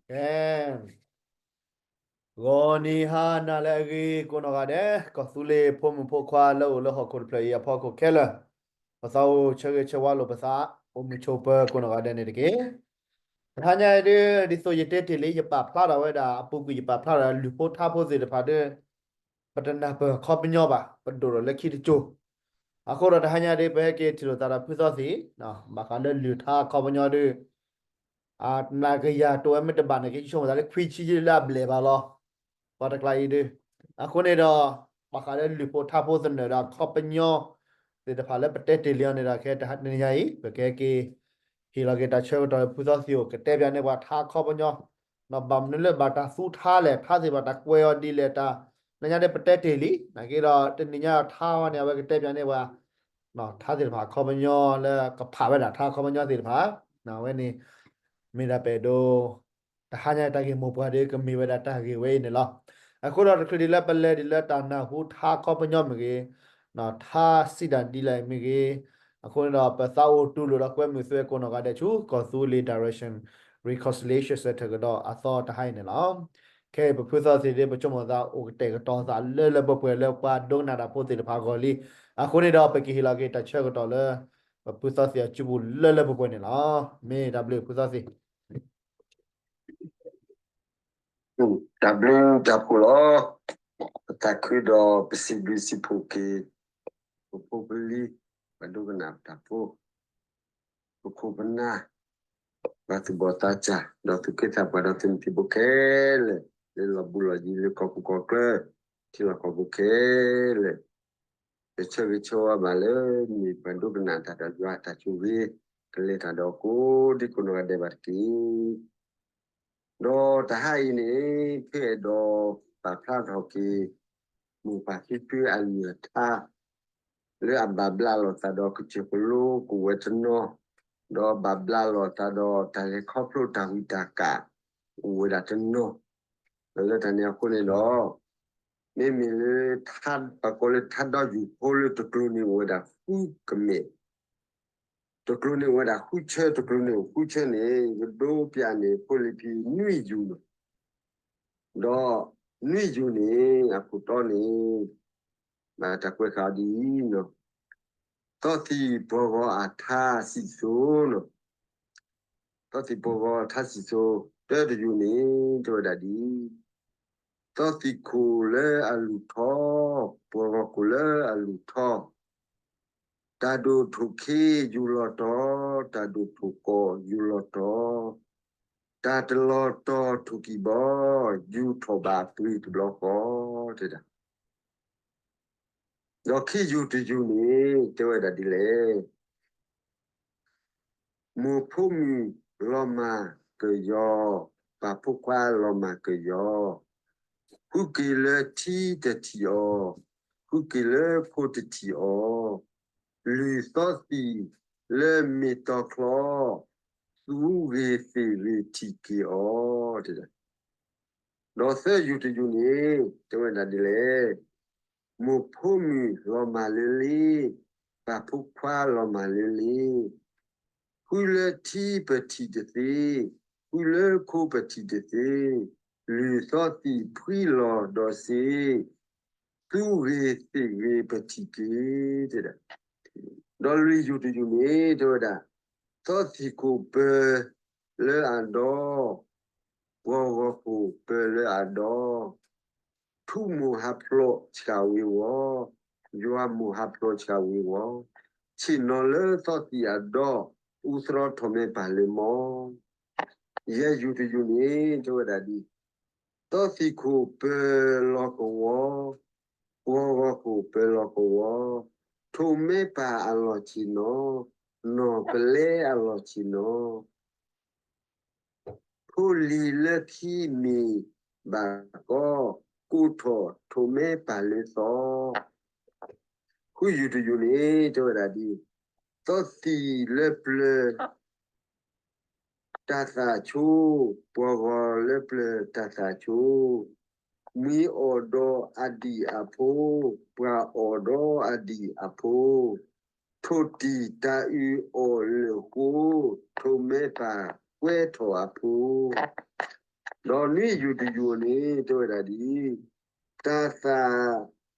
ကဲ, ဂီၤနံၤဟါနၤလၢအဂ့ၤကိးနီၢ်ဂၤဒဲး, ကီၢ်သူလ့ၤဖိမုၣ်ဖိခွါလၢအိၣ်လၢဟီၣ်ခိၣ်တဖျၢၣ်အံၤအဖီခိၣ်ခဲလၢာ်, ပသးအိၣ်ဆၢဂ့ၤဆၢဝါလိာ်ပသး, အိၣ်မုာ်ဆိးပၢၤကိးနီၢ်ဂၤဒဲးန့ၣ်တက့ၢ်. တဟါညါအံၤဒ် ဒ်သိးယတဲတ့ၢ်လံ ယပာ်ဖျါထီၣ်ဝဲဒၣ် အပူၤကွံာ်ယပာ်ဖျါထီၣ်ဒီးလုၢ်ဖိထါဖိသ့ၣ်တဖၣ်ဒီး ပတနၢ်ပၢၢ်ခီပညီဘၣ်, ပဒိၣ်ထီၣ်လၢခံတစိၤ. အဃိဒီးတဟါညါဒ် ပဟဲက့ၤထံၣ်လိာ်သးဒီးဖုသီသံၣ်, ဘၣ်ဃးလၢလုၢ်ထါခီပညီဒီး အနၤကယၤတိၢ်ဝဲမ့ၢ်တဘၣ်န့ၣ် ကဆိကမိၣ်သးလၢခွံဆံလၢအဘျဲၣ်ဘၣ်လီၤ. ပှၤတကျါအံၤဒ်, အဃိန့ၣ်ဒီး ဘၣ်ဃးလၢလုၢ်ဖိထါဖိသနၢၣ်ဒီးအခီပညီသ့ၣ်တဖၣ်လၢပတဲတ့ၢ်လံအီၤန့ၣ်ဒီး ခဲတနံၤညါအံၤ ပကဟဲက့ၤ ဟ့ၣ်လီၤက့ၤတၢ်ဆၢကတီၢ်ဖုသီသံၣ်အိၣ် ကတဲပၠးန့ၢ်ပှၤထါခီပညီ, ဘၣ်မနုၤလၢဘၣ်တၢ်သူထါလဲၣ်, ထါသ့ၣ်တဖၣ်တၢ်ကွဲးအီၤဒ်လဲၣ်, တၢ် နညါဒ်ပတဲတ့ၢ်လံ, နာ်က့ဒီးတနံၤညါထါဝဲန့ၣ် အဝဲကတဲပၠးန့ၢ်ပှၤ ထါသ့ၣ်တဖၣ်ခီပညီလၢကဖးဝဲဒၣ်ထါခီပညီသ့ၣ်တဖၣ်, အဝဲန့ၣ် မ့ၢ်ဒၣ်ပအဲၣ်ဒိး တဟါညါတၢ်ဂ့ၢ်မိၢ်ပှၢ်ဒီးကမ့ၢ်ဝဲဒၣ်တၢ်ဂ့ၢ်ဝဲအံၤန့ၣ်လီၤ. အဃိဒီးတချုးဒ်လၢပလဲၤဒ်လၢတၢ်နၢ်ဟူထါခီပညီမ့ၢ်ဂ့ၤ, ထါစံးတၢ်ဒ်လဲၣ်မ့ၢ်ဂ့ၤ, အဃိန့ၣ်ဒီး ပသးအိၣ်တူၢ်လိာ်ဒီးကွဲမုာ်သွဲကိးနီၢ်ဂၤဒဲးဆူ ကီၢ်သူလ့ၤ Direction Reconciliation Center ကဒီးအသီတဟါအံၤန့ၣ်လီၤ. ခဲအံၤပဖုသီသံၣ်ဒ် ပဆိကမိၣ်သးအိၣ်ကတဲာ်ကတီၤသးလၢလၢပှဲၤပှဲၤလၢပှၤဒိကနၣ်တၢ်ဖိသ့ၣ်တဖၣ်အဂီၢ်လံ. အဃိန့ၣ်ဒီး ပကဟ့ၣ်လီၤက့ၤတၢ်ဆၢကတီၢ်လၢ ပဖုသီသံၣ်အစုပူၤလၢလၢပှဲၤပှဲၤန့ၣ်လီၤ. မ့ၢ်တၢ်ဘျုးဖုသီသံၣ် တၢ်ဘျုးတၢ်ဖှိၣ်လီၤ. ပသးခုဒီးပစံးဘျုးစံးဖှိၣ်က့ၤ ပဖိပလံၤ ပှၤဒိကနၣ်တၢ်ဖိ ပခိၣ်ပနၢ် ပှၤသူၣ်ဘီၣ်သးစၢ် ဒီးသူၣ်က့သးပှၢ်ဒီးသူၣ်မုၢ်သံၣ်ဘိခဲလၢာ် လၢလီၤဘူးလီၤယံၤလၢကီၢ်ပူၤကီၢ်ချၢ ထံလီၢ်ကီၢ်ပူၤခဲလၢာ် ယဆၢဂ့ၤဆၢဝါဘၣ်လၢ မ့ၢ်ပှၤဒိကနၣ်တၢ်ဒီးယွၤအတၢ်ဆိၣ်ဂ့ၤ ကလဲၤတၢ်ဒီးကိးဒံကိးနီၢ်ဂၤဒဲးဘၣ်တက့ၢ်. ဒီးတဟါအံၤန့ၣ် ဖဲအဲၣ်ဒိးပာ်ဖျါထီၣ်က့ၤ မိၢ်ပၢ်ဖံဖုအနၢၣ်ထါ လၢအဘၣ်ဘျးလိာ်သးဒီးကစၢၢ်ကလိကဝဲၤတနီၤ, ဒီးဘၣ်ဘျးလိာ်သးဒီးတၢ်လဲၤခီဖျိတၢ်ဝံတၢ်ကၢ် အိၣ်ဝဲဒၣ်တနီၤ, ဒီးလၢတၢ်န့ၣ်အဃိန့ၣ်ဒီး မ့မ့ၢ်လၢ ပကိးလၢထါဒီယူၢ်ဖိလၢတကျိၤန့ၣ်အိၣ်ဝဲဒၣ်ဃုကမဲာ်, တကျိၤန့ၣ်အိၣ်ဝဲဒၣ်ဃုဆၢ, တကျိၤန့ၣ်အိၣ်ဃုဆၢန့ၣ် ယဒိးပၠးန့ၣ်ဖိလံၤဖံနွံယူၢ်န့ၣ်, ဒီးနွံယူၢ်န့ၣ် အခိၣ်တီန့ၣ် ဘၣ်တၢ်ကွဲးဃာ်အီၤဒ်အံၤ, သီသံၣ်ပှီၢ်ဂီၤအထါစံၣ်စိၤ, သီသံၣ်ပှီၢ်ဂီၤအထါစံၣ်စိၤ တၢတယူၢ်န့ၣ် တဲဝဲဒၣ်ဒ်အံၤ, သီသံၣ်ခိၣ်လၢအလူၢ်ထီ, ပှီၢ်ဂီၤခိၣ်လၢအလူၢ်ထီ, တၢ်ဒိၣ်ထိၣ်ခ့ယူၢ်လီၤတီၤ, တၢ်ဒိၣ်ထိၣ်ကီၢ်ယူၢ်လီၤတီၤ, တၢ်တလီၤတီၤထိၣ်ကံၢ်ဘီ, ယူၢ်ထီၣ်ဘၣ်ပှ့ၤတဘျီဃီ, တဲဒၣ်. ဒီးခံယူၢ်တယူၢ်န့ၣ် တဲဝဲဒၣ်ဒ်လဲၣ်, မိၢ်ဖိမုၣ်လီၤမၢ်ကယီၤ, ပၢ်ဖိခွါလီၤမၢ်ကယီၤ, ဃုက့ၤလၢထံတထံၣ်အီၤ, ဃုက့ၤလၢခိတထံၣ်အီၤ, လုၢ်သီသံၣ်လၢမ့ၢ်တီချီ, သူဂ့ၤသ့ၣ်ဂ့ၤထံၣ်က့ၤအီၤ, တဲဒၣ်. ဒီးသၢယူၢ်တယူၢ်န့ၣ် တဲဝဲဒၣ်ဒ်လဲၣ်, မိၢ်ဖိမုၣ်လီၤမၢ်လၢလ့, ပၢ်ဖိခွါလီၤမၢ်လၢလ့, ဃုလၢထံပထံၣ်တသ့, ဃုလၢခိပထံၣ်တသ့, လုၢ်သီသံၣ်ဖှံလီၤဒီးစ့, သူဂ့ၤသ့ၣ်ဂ့ၤပထံၣ်က့ၤ, တဲဒၣ်. ဒီးလွံၢ်ယူၢ်တယူၢ်န့ၣ် တဲဝဲဒၣ်, သီသံၣ်ခိၣ်ပၢၤလၢအဒီ, ပှီၢ်ဂီၤခိၣ်ပၢၤလၢအဒီ, ထူမိၢ်ဟးဖျိးဆှၣ်ဝ့ၤဝီၤ, ယွၤမိၢ်ဟးဖျိးဆှၣ်ဝ့ၤဝီၤ, ဆ့ၣ်နီၤလၢသီသံၣ်အဒီ, အူသြီထီၣ်မဲပၢ်လၢမီ, ယဲၢ်ယူၢ်တယူၢ်န့ၣ် တဲဝဲဒၣ်ဒ်အံၤ, သီသံၣ်ခိၣ်ပၢၤလီၤကဝီၤ, ပှီၢ်ဂီၤခိၣ်ပၢၤလီၤကဝီၤ, ထိၣ်မဲပၢ်အလီၢ်ဆ့ၣ်နီၤ, နီၢ်ပလဲအလီၢ်ဆ့ၣ်နီၤ, ဖိလံၤလၢခံမ့ၢ်ဘၣ်ကီ, ကိးထီၣ်ထိၣ်မဲပၢ်လၢသီ, ဃုယူၢ်တယူၢ်န့ၣ် တဲဝဲဒၣ်ဒ်အံၤ, သီသံၣ်လၢပျၢၤ တၢ်သၣ်ဆိ, ပှီၢ်ဂီၤလၢပျၢၤတၢ်သၣ်ဆိ, မှံၤအီၣ်ဒီးအဒံၣ်အဖိ, ပှၢ်အီၣ်ဒီးအဒံၣ်အဖိ, ထိၣ်တံၢ်တၢ်အုးအီၣ်လၢာ်ဃိ, ထိၣ်မဲပၢ်ကွဲထီၣ်အဖိ, ဒီးနွံယိၤတယိၤန့ၣ် တဲဝဲဒၣ်ဒ်အံၤ, တၢ်သၣ် တ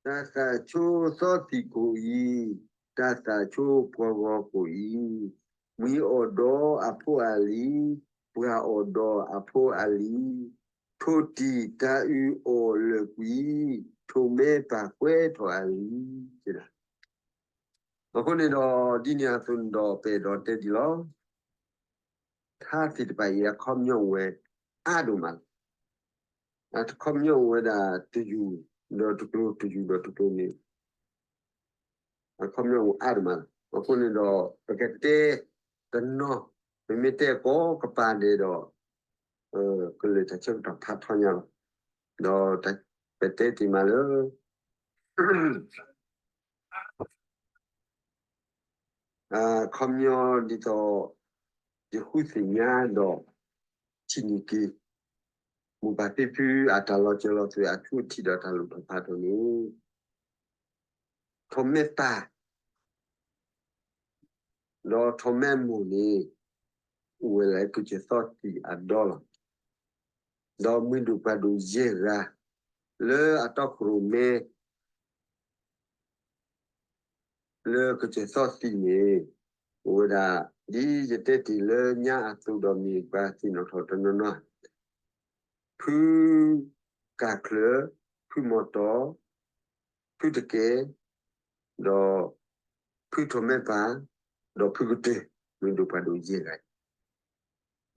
ၢ်သၣ်ဆိသီသံၣ်ကိၣ်အံၤ, တၢ်သၣ်ဆိပှၤဂီၤကိၣ်အံၤ, မှံၤအိၣ်ဒီးအဖိအလံၤ, ပှၤအိၣ်ဒီးအဖိအလံၤ, ထိၣ်တံၢ်တၢ်အုၣ်အိၣ်လၢာ်ကွံာ်, ထိၣ်မဲပၢ်ကွဲထီၣ်အလံၤ, တဲဒၣ်. အဃိန့ၣ်ဒီး ဒ်န့ၣ်အသိးန့ၣ်ဒီး ပအဲၣ်ဒိးတဲဒ်လီၤ. ထါသ့ၣ်တဖၣ်အံၤ အခီပညီအိၣ်ဝဲအါဒိၣ်မးလီၤ. အခီပညီအိၣ်ဝဲဒၣ်တယုၢ်ဒီးတကျိၤ တယုၢ်ဒီးတကျိၤန့ၣ် အခီပညီအိၣ်အါဒိၣ်မးလီၤ. အဃိန့ၣ်ဒီး ပကတဲတနီၤ, ပမ့ၢ်တဲကိးကပၤဒဲးဒီး ကလၢာ်တၢ်ဆၢကတီၢ်ဖးထီညါလီၤ. ဒီးပတဲတ့ၢ်မးလၢ အခီပညီဒ်သိး ယဃုသ့ၣ်ညါဒီး ထံၣ်န့ၢ်က့ၤ မိၢ်ပၢ်ဖံဖုအတၢ်လီၤစၢၤလီၤသွဲၣ်အထူအထံးဒီးတၢ်လိၣ်တၢ်ဖးဒိၣ်န့ၣ် ထီၣ်မဲာ်ပၢ် ဒီးထီၣ်မဲာ်မိၢ်န့ၣ် အိၣ်ဝဲလၢကစၢၢ်သီသံၣ်အဒီလီၤ. ဒီးမုၢ်ဒိၣ်ပှၢ်ဒိၣ်ယဲၢ်ဂၤ လၢအတီခိၣ်ရိၣ်မဲ လၢကစၢၢ်သီသံၣ်န့ၣ် အိၣ်ဝဲဒၣ် ဒ်ယတဲတ့ၢ်လၢညါအသိးဒီးမ့ၢ်ပှၤသ့ၣ်နီၣ်ထီၣ်တနီၤနီၤ ဖုကၢ်ချၢၣ်, ဖုမီၢ်တီၢ်, ဖုတကဲၢ်, ဒီးဖုထီၣ်မဲာ်ပၢ်, ဒီးဖုကတၢၢ်, မုၢ်ဒိၣ်ပှၢ်ဒိၣ်ယဲၢ်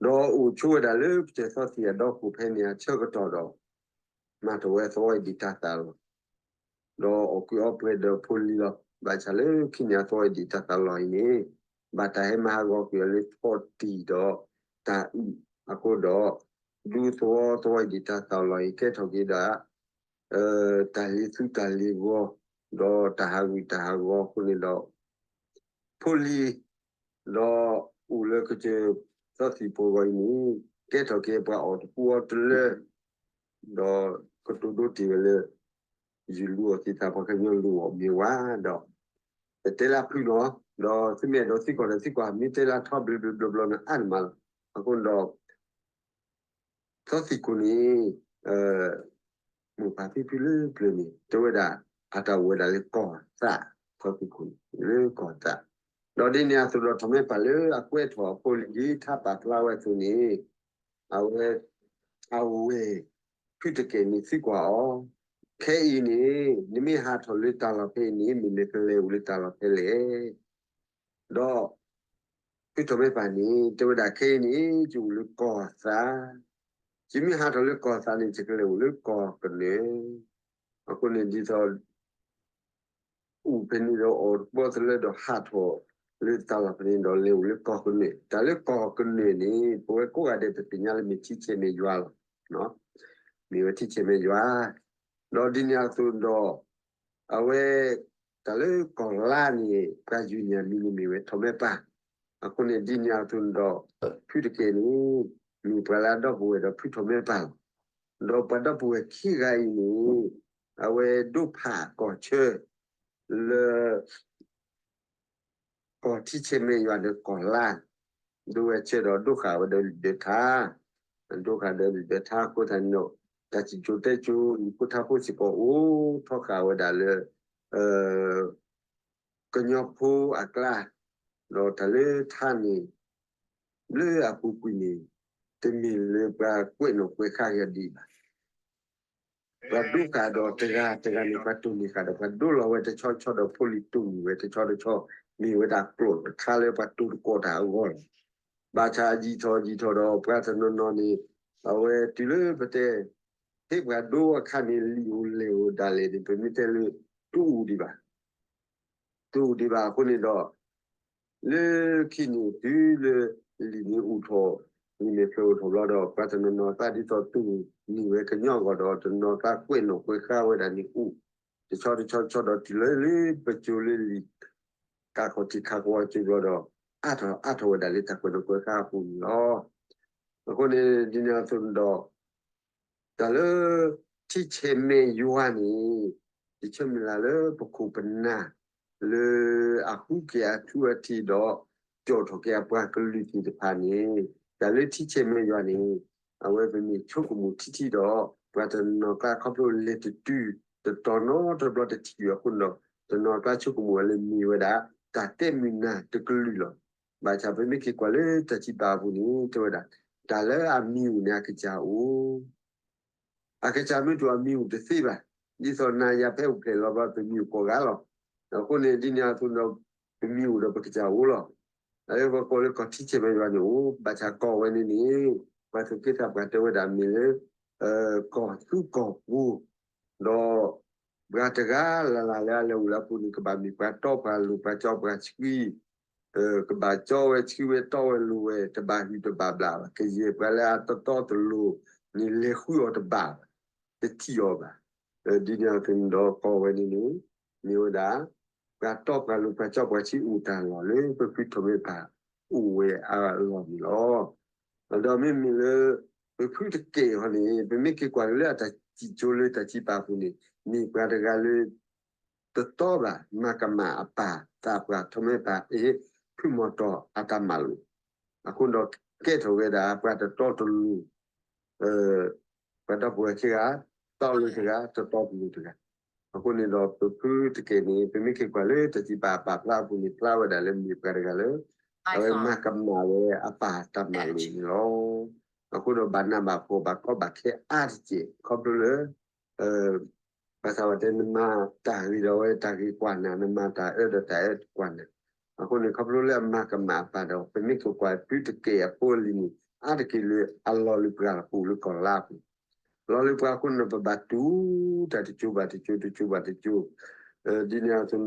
ဂၤအံၤ ဒီးအိၣ်ဆိးဝဲဒၣ်လၢကစၢၢ်သီသံၣ်အဒီခိၣ်ဖဲန့ၣ်အဆၢကတီၢ်ဒီး မၤထီၣ်ဝဲသဝီအံၤဒံးတၢ်သးလီၤ. ဒီးအီၣ်ကုးအီပှဲၤဒီးဖိလံၤလီၤ. ဘၣ်ဆၣ်လၢခံန့ၣ်အသဝီအံၤဒံးတၢ်သးလီၤအံၤန့ၣ် ဘၣ်တၢ်ဟဲမၤဟးဂီၤကွံာ်အီၤလၢထိၣ်တံၢ်ဒီးတၢ်အုၣ်အဃိဒီး ဒူသဝီသဝီအံၤဒံးတၢ်သးလီၤအံၤ ကဲထီၣ်က့ၤဒၣ် တၢ်လ့ၤသူတၢ်လ့ၤဂီၤ ဒီးတၢ်ဟးဂူာ်တၢ်ဟးဂီၤအဃိန့ၣ်ဒီး ဖိလံၤ ဒီးအိၣ်လၢကစၢၢ်သီသံၣ်ပူၤအဂီၢ်အံၤန့ၣ် ကဲထီၣ်က့ၤပှၤအီၣ်တပူၤအီတလၢ ဒီးကတိၤဒိတ့ၢ်ဝဲလၢ ယလူၤအီၤသ့ၣ်တဖၣ် ပှၤကညီလူၤအီၤမ့ၢ်ဝဲဒီး ပတဲလၢဖုလီၤ. ဒီးသုမ့ၢ်အဲၣ်ဒိးသံကွၢ်ဒီးသံကွၢ် မ့ၢ်တဲလၢထီဘျီဘျီဘျီဘျီန့ၣ် အါန့ၢ်မးလီၤ. အဃိန့ၣ်ဒီး သီသံၣ်ကိၣ်န့ၣ် မိၢ်ပၢ်ဖံဖုလၢပျၢၤန့ၣ် တဲဝဲဒၣ် အတၢ်အိၣ်ဝဲဒၣ်လၢကီၢ်သး, သီသံၣ်ကိၣ်န့ၣ် လၢကီၢ်သး, ဒီးဒ်န့ၣ်အသိးဒီးထီၣ်မဲာ်ပၢ်လၢအကွဲးထီၣ်အဖိလံၤဒ်ထါပာ်ဖျါဝဲအသိးန့ၣ် အဝဲ အဝဲၢ် ဖုတကဲၢ်န့ၣ်သံကွၢ်အီၤ, ခဲအံၤန့ၣ် နမ့ၢ်ဟးထီၣ်လၢတၢ်လီၢ်ဖဲအံၤန့ၣ် မ့ၢ်နကလဲၤအိၣ်လၢတၢ်လီၢ်ဖဲလဲၣ်. ဒီး ဖုထီၣ်မဲာ်ပၢ်န့ၣ် တဲဝဲဒၣ်ခဲအံၤန့ၣ် ယအိၣ်လၢကီၢ်သး, ယမ့ၢ်ဟးထီၣ်လၢကီၢ်သးန့ၣ် ယကလဲၤအိၣ်လၢကီၢ်ကနၢၤ. အဃိန့ၣ်ဒ်သိး အိၣ်ဖဲန့ၣ်ဒီးအီၣ်တပူၤအီတလၢဒီးဟးထီၣ်လၢတၢ်လီၢ်ဖဲန့ၣ်ဒီးလဲၤအိၣ်လၢကီၢ်ကနၢၤ, တၢ်လၢကီၢ်ကနၢၤန့ၣ် ပဝဲကိးဂၤဒဲးပသ့ၣ်ညါလၢမ့ၢ်ထံဆဲးမဲာ်ယွၤလီၤ. မ့ၢ်ဝဲထံဆဲးမဲာ်ယွၤ, ဒီးဒ်န့ၣ်အသိးဒီး အဝဲ တၢ်လၢကီၢ်လါန့ၣ် ပှၤယုၢ်န့ၢ်အမံၤန့ၣ်မ့ၢ်ဝဲထီၣ်မဲာ်ပၢ်, အဃိန့ၣ်ဒ်န့ၣ်အသိးဒီး ဖုတကဲၢ်န့ၣ် မ့ၢ်ပှၤလၢအဒီပုၢ်ဝဲၢ်ဒီးဖုထီၣ်မဲာ်ပၢ်လီၤ. ဒီးပှၤဒီပုၢ်ဝဲၢ်ခံဂၤအံၤန့ၣ် အဝဲဒိၣ်ဖးကီၢ်ဆၢ လၢ ကီၢ်ထံဆဲးမဲာ်ယွၤဒီးကီၢ်လါ, ဒိၣ်ဝဲဆၢဒီးဒိၣ်ဃာ်ဝဲဒီးလံာ်ဒၢထါ, ဒိၣ်ဃာ်ဒီးလံာ်ဒၢထါအဃိသတးန့ၣ်ဒီး တၢ်စံၣ်စိၤတဲစိၤ လံာ်ဖိထါဖိစ့ၢ်ကီးအိၣ်ထီၣ်ဃာ်ဝဲဒၣ်လၢ ကညီဖိအကျါ, ဒီးတၢ်လၢထါန့ၣ် လၢအပူၤကွံာ်န့ၣ် တမ့ၢ်လၢပှၤကွဲးနီၣ်ကွဲးဃါက့ၤဒံးဘၣ်. ပှၤဒိၣ်ဃာ်ဒီးတဂၤတဂၤန့ၣ် ပှၤတိၢ်န့ၢ်ဃာ်ဒီး ပှၤဒိလီၤဝဲတဆီဆီဒီး ဖိလံၤတိၢ်န့ၢ်ဝဲတဆီတဆီ, မ့ၢ်ဝဲဒၣ်ကျိာ်တခါလၢပှၤတိၢ်တကိးတၢ်အဂီၢ်လီၤ. ဘၣ်ဆၣ်ယံာ်ထီၣ်ယံာ်ထီၣ်ဒီးပှၤတနီၤနီၤန့ၣ် အဝဲတုၤလၢပတဲ ဟ့ၣ်ပှၤဒိအခါန့ၣ် လံာ်အိၣ်လဲၢ်အိၣ်ဒၣ်လဲာ်န့ၣ် ပမ့ၢ်တဲလၢ တအိၣ်ဒံးဘၣ် တအိၣ်ဒံးဘၣ်အဃိန့ၣ်ဒီး လၢခံန့ၣ်တုၤလၢ လံာ်န့ၣ်အိၣ်ထီၣ် လံာ်မဲာ်ဖျၢၣ်အိၣ်ထီၣ်ဘျီဒီး ပှၤတနီၤနီၤသးဒ်သိးတိၢ်န့ၢ်ဝဲကညီအဂီၢ်ဒီး တနီၤသးကွဲးနီၣ်ကွဲးဃါဝဲဒၣ်န့ၣ်အိၣ် တဆီတဆီတဆီဒီးတုၤလၢလၢပစိၤလၢလံာ် ကးခီၣ်ထံးခးကဝီၤကၠိဘျီဒီး အါထီၣ်အါထီၣ်ဝဲဒၣ်လၢတၢ်ကွဲးနီၣ်ကွဲးဃါအပူၤန့ၣ်လီၤ. အဃိန့ၣ် ဒ်န့ၣ်အသိးဒီး တၢ်လၢ ထံဆဲးမဲာ်ယွၤန့ၣ် ယဆၢမုၢ်လၢ်လၢပခိၣ်ပနၢ် လၢအဃုက့ၤအထူအထံးဒီး ကၠီၣ်ထီၣ်က့ၤအပှၤကလုာ်သ့ၣ်တဖၣ်န့ၣ် တၢ်လၢထံဆဲးမဲာ်ယွၤန့ၣ် အဝဲပမ့ၢ်ဆိကမိၣ်ထံထံဒီး ပှၤတနီၤကျါခီဖျိလဲၤတတုၤ တတီၤနီတဘျီတထံၣ်အဃိဒီး တနီၤကျါဆိကမိၣ်ဝဲလၢမ့ၢ်ဝဲဒၣ် တၢ်တဲမုာ်နၢ်တကလုာ်လီၤ. ဘၣ်ဆၣ်ပမ့ၢ်က့ၤကွၢ်လၢတၢ်စံးပာ်အပူၤန့ၣ် တဲဝဲဒၣ် တၢ်လၢအမံၤအိၣ်န့ၣ် အကစၢ်အိၣ် အကစၢ်မ့ၢ်တအိၣ်အမံၤအိၣ်တသ့ဘၣ်. ဒ်သိးနၤယၤဖဲအိၣ်ဖျဲၣ်လီၤဘၣ် ပမံၤအိၣ်ကိးဂၤလီၤ. အဃိန့ၣ် ဒ်န့ၣ်အသိးဒီး ပမံၤအိၣ်ဒီးပကစၢ်အိၣ်လီၤ. အဝဲပကိးလၢကီၢ်ထံဆဲးမဲာ်ယွၤန့ၣ်အိၣ် ဘၣ်ဆၣ်ကီၢ်ဝဲန့ၣ်န့ၣ် ပှၤသူၣ်က့သးပှၢ်တဲဝဲဒၣ်မ့ၢ်လၢ ကီၢ်သူကီၢ်ပူၤ ဒီး ပှၤတဂၤလၢ်လၢ်လၢအလဲၤအိၣ်လၢအပူၤန့ၣ် ကဘၣ်မ့ၢ်ပှၤတီပှၤလိၤပှၤကၠီပှၤဆှံ ကဘၣ်ကၠီဝဲဆှံဝဲတီဝဲလိၤဝဲ တဘၣ်ဟုၣ်တဘၣ်ဘျၣ်ဘၣ် ကယဲၢ်ပှၤလၢအတီတီတလိၤန့ၣ် လဲၤဃုအီၤတဘၣ်ဘၣ် တထံၣ်အီၤဘၣ်. ဒ်န့ၣ်အသိးန့ၣ်ဒီးကီၢ်ဝဲန့ၣ်န့ၣ် မ့ၢ်ဝဲဒၣ် ပှၤတီပှၤလိၤပှၤကၠီပှၤဆှံအိၣ်တၢ်လီၢ်လၢ ပဖုထီၣ်မဲပၢ်အိၣ်ဝဲအလီၢ်န့ၣ်လီၤ. ဒီးမ့မ့ၢ်လၢ ပဖုတကဲးအံၤန့ၣ် ပမ့ၢ်က့ၤကွၢ်က့ၤလၢအတၢ်စံၣ်စိၤလၢတၢ်စံးပာ်အပူၤန့ၣ် မ့ၢ်ပှၤတဂၤလၢ တတီဘၣ် မၤကမၣ်အပၢ်သးပှၢ်ထီၣ်မဲပၢ်အ့ ဖုမီၤတီၤအတၢ်မၤလိာ် အဃိဒီးကဲထီၣ်ဝဲဒၣ်ပှၤတတီတလိၤ ပှၤဒီပုၢ်ဝဲၢ်ခံဂၤ တီလိၤတဂၤ တတီတလိၤတဂၤ. အဃိန့ၣ်ဒီးပဖုတကဲးန့ၣ် ပမ့ၢ်က့ၤကွၢ်လၢတၢ်စံးပာ်အပာ်ဖျါအပူၤန့ၣ် ဖျါဝဲဒၣ်လၢမ့ၢ်ပှၤတဂၤလၢ အဝဲမၤကမၣ်ဝဲအပၢ်တၢ်မၤလိာ်န့ၣ်လီၤ. အဃိဒီးဘၣ်နးဘၣ်ဖှီၣ်ဘၣ်ကီဘၣ်ခဲအါတက့ၢ် ခီဖျိလၢ ဘၣ်ဆၣ်ဝဲတဲ နမၤတၢ်ဂ့ၤဒီးအဝဲတၢ်ဂ့ၤကွၢ်နၤ, နမၤတၢ်အၢဒီးတၢ်အၢကွၢ်နၤ. အဃိန့ၣ် ခီဖျိလၢအမၤကမၣ်အပၢ်ဒီး ပမ့ၢ်က့ၤကွၢ်ဖုတကဲးအဖိအလံၤန့ၣ် အါတက့ၢ်လၢအလီၤလၢပှၤလၢပူၤလၢကီၢ်လါအပူၤ လီၤလၢပှၤအဃိန့ၣ် ပဘၣ်တူၢ်တၢ်တစိၤဘၣ်တစိၤ တစိၤဘၣ်တစိၤ ဒ်န့ၣ်အသိး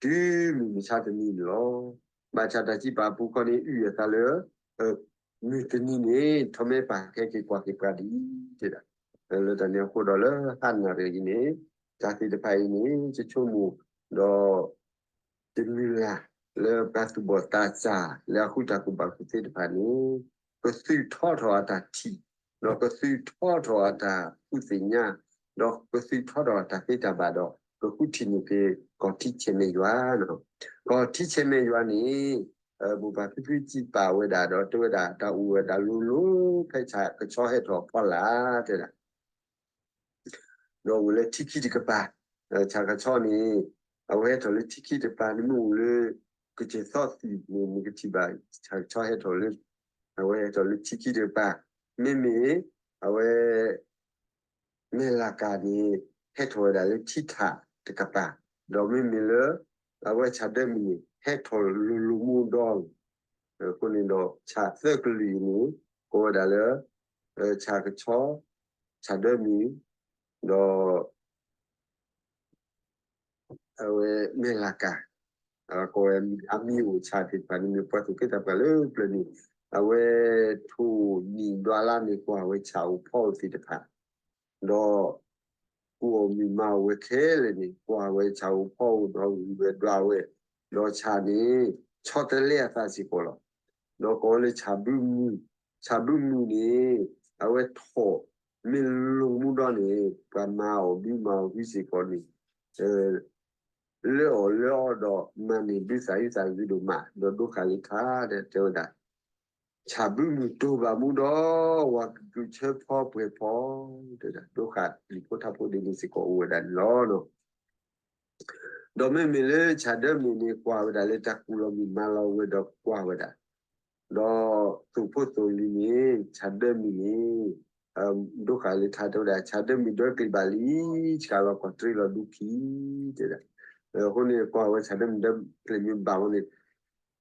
ဒီး တုၤမုၢ်မဆါတနံၤန့ၣ်လီၤ. ဘၣ်ဆၣ်တၢ်စံးပာ်အပူၤခီန့ၣ် အုၣ်အသးလၢ မုၢ်တနံၤန့ၣ် ထီၣ်မဲပၢ်ကဟဲက့ၤကွၢ်က့ၤပှၤဒ်အံၤ တဲဒၣ်. လၢတၢ်န့ၣ်အဃိဒီးလၢ ဟါနၣ်ရံၣ်အံၤန့ၣ် တၢ်သ့ၣ်တဖၣ်အံၤန့ၣ် ယဆိကမိၣ်ဒီး တမုၢ်လၢ်လၢပှၤသူၣ်ဘီၣ်သးစၢ်လၢအဃုတၢ်ကူၣ်ဘၣ်ကူၣ်သ့သ့ၣ်တဖၣ်န့ၣ် ကသုးထီထီၣ်အတၢ်ထံၣ်, ဒီးကသုးထီထီၣ်အတၢ်ကူၣ်သ့ၣ်ညါ, ဒီးကသုးထီထီၣ်အတၢ်သ့တၢ်ဘၣ်ဒီး ကဃုထံၣ်န့ၢ်က့ၤကီၢ်ထံဆဲးမဲာ်ယွၤလီၤ. ကီၢ်ထံဆဲးမဲာ်ယွၤန့ၣ် မိၢ်ပၢ်ဖံဖုစံးပာ်ဝဲဒၣ်ဒီး တဲဝဲဒၣ်တၢ်အိၣ်ဝဲဒၣ်လိၤလိၤ ဖဲဆၣ်ကဆီဟဲထီၣ်အဖီလာ် တဲဒၣ် ဒီးအိၣ်လၢထံခံတကပၤ, ဆၣ်ကဆီန့ၣ် အဝဲဟဲထီၣ်လၢထံခံတကပၤ နမ့ၢ်အိၣ်လၢ ကစၢၢ်သီသံၣ်န့ၣ် နကထံၣ်ဘၣ် ဆၣ်ကဆီဟဲထီၣ်လၢ အဝဲဟဲထီၣ်လၢထံခံတကပၤ, မ့မ့ၢ် အဝဲ မဲၢ်လးကၤန့ၣ် ဟဲထီၣ်ဝဲဒၣ်လၢထံထၣ်တကပၤ, ဒီးမ့မ့ၢ်လၢ အဝဲဆၣ်ဒၢမုၢ်န့ၣ် ဟဲထီၣ်လိၤလိၤမူဒီး အဃိန့ၣ်ဒီး ဆၣ်သၢကလုာ်အံၤန့ၣ် ကိးဝဲဒၣ်လၢ ဆၣ်ကဆီ, ဆၣ်ဒၢမုၢ်, ဒီး အဝဲမဲၢ်လးကၤ, ကိးဝဲအမံၤအိၣ်ဆၣ်သ့ၣ်တဖၣ်န့ၣ် မ့ၢ်ပှၤသူၣ်က့သးပှၢ်လၢပျၢၤန့ၣ် အဝဲထိၣ်နံၣ်ဒွးလါန့ၣ် ကွၢ်ဝဲဆၣ်အိၣ်ဖီအိၣ်သ့ၣ်တဖၣ်, ဒီး ကူၣ်အီၣ်မုၢ်မၤအီၣ်ဝဲခဲလၢာ်န့ၣ် ကွၢ်ဝဲဆၣ်အိၣ်ဖီအိၣ်ဒီးဂုၢ်ဝဲဒွးဝဲ, ဒီးဆၣ်န့ၣ် ဆီတလဲအသးစ့ၢ်ကီးလီၤ. ဒီးကိးဝဲလၢဆၣ်ဘုမုၢ်, ဆၣ်ဘုမုၢ်န့ၣ် အဝဲထိၣ် မ့ၢ်လိၤမူဒီးန့ၣ် ပှၤမၤအီၣ်ဘုမၤအီၣ်ဘုစ့ၢ်ကီးန့ၣ် လၢအီၣ်လၢအီဒီးမၤန့ၢ်ဘုသးအုးသးဂုၤဒိၣ်မး ဒီးဒိဃာ်လၢထါ တဲဝဲဒၣ်, ဆၣ်ဘုမုၢ်တိၢ်ဘၣ်မူဒီး ဝၤကကုာ်ဆၢဖီပှဲၤဖီ တဲဒၣ် ဒိဃာ်လံာ်ဖိထါဖိဒ်န့ၣ်စ့ၢ်ကီးအိၣ်ဝဲဒၣ်န့ၣ်လီၤ. ဒီးမ့မ့ၢ်လၢဆၣ်ဒၢမုၢ်န့ၣ် ကွၢ်ဝဲဒၣ်လၢတၢ်ကူၣ်လီၤမုၢ်မၤလီၤဝဲဒီးကွၢ်ဝဲဒၣ် ဒီးသိၣ်ဖိသိၣ်လံၤန့ၣ် ဆၣ်ဒၢမုၢ်န့ၣ် ဒိဃာ်လၢထါတဲဝဲဒၣ် ဆၣ်ဒၢမုၢ်ဒၢကျံးဘၣ်လံ, ဆှးလီၤကီၢ်တြ့လီၤဒူခံ တဲဒၣ်. အဃိန့ၣ် ကွၢ်ဝဲဆၣ်ဒၢမုၢ်ဒၢကျံးမ့ၢ်ဘၣ်ဝဲန့ၣ်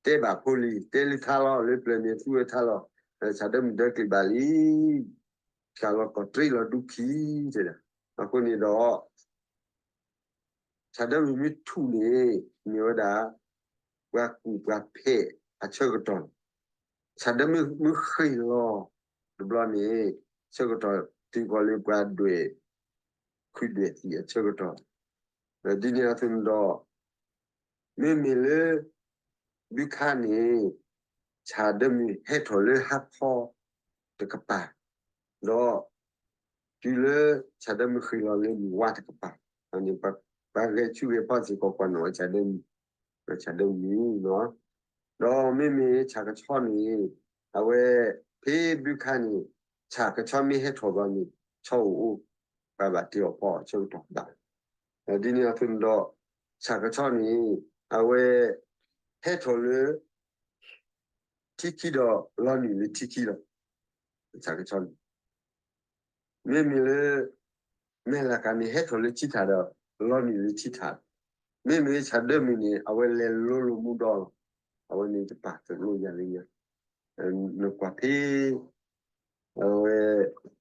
တဲဘၣ်ဖိလံၤ တဲလၢထါလီၤ လၢပျၢၤန့ၣ်သူဝဲထါလီၤ, ဆၣ်ဒၢမုၢ်ဒၢကျံးဘၣ်လံ, ဆှးလီၤကီၢ်တြ့လီၤဒူခံ တဲဒၣ်. အဃိန့ၣ်ဒီး ဆၣ်ဒၢမုၢ်မ့ၢ်ထူၣ်န့ၣ် မ့ၢ်ဝဲဒၣ် ပှၤကူၣ်ပှၤဖဲးအဆၢကတီၢ်, ဆၣ်ဒၢမုၢ်မ့ၢ်ဃ့ၢ်လီၤတဘျီန့ၣ် ဆၢကတီၢ်တုၤဃီၤလၢပှၤဒွဲၣ် ခုၣ်ဒွဲၣ်သံၣ်အဆၢကတီၢ်, ဒ်န့ၣ်အသိးန့ၣ်ဒီး မ့မ့ၢ်လၢ ဘုခါန့ၣ် ဆၣ်ဒၢမုၢ်ဟဲထီၣ်လၢဟါခီ, တကပၤ, ဒီးတုၤလၢဆၣ်ဒၢမုၣ်ဃ့ၢ်လီၤလၢမုၢ်ဝါတကပၤ, န့ၣ် ပှၤဂဲၤဆူၣ်ဂဲၤဖီၣ်စ့ၢ်ကီး ပှၤနီၣ်ဝဲဆၣ်ဒၢမုၣ်, ဆၣ်ဒၢမုၣ်န့ၣ်, ဒီးမ့မ့ၢ်ဆၣ်ကဆီန့ၣ် အဝဲ ဖဲဘုခါန့ၣ် ဆၣ်ကဆီမ့ၢ်ဟဲထီၣ်ဘျီန့ၣ် ဆီအိၣ်အိၣ်, ပှၤဘၣ်တ့အီၣ်ဖီအီၣ်ဆၢကတီၢ်ဘၣ်. ဒ်န့ၣ်အသိးန့ၣ်ဒီး ဆၣ်ကဆီန့ၣ် အဝဲ ဟဲထီၣ်လၢ ထံခံဒီးလီၤနုာ်လၢထံခံလီၤ. ဆၣ်ကဆီန့ၣ် မ့မ့ၢ်လၢ မဲၢ်လးကၤန့ၣ် ဟဲထီၣ်လၢထံထးဒီး လီၤနုာ်လၢထံထးလီၤ. မ့မ့ၢ်လၢဆၣ်ဒၢမုၣ်န့ၣ် အဝဲလဲၤလိၤလိၤမူဒီလီၤ. အဝဲန့ၣ်တပာ်သးလိယၤလၢညါ, နကွၢ်ဖဲ အဝဲ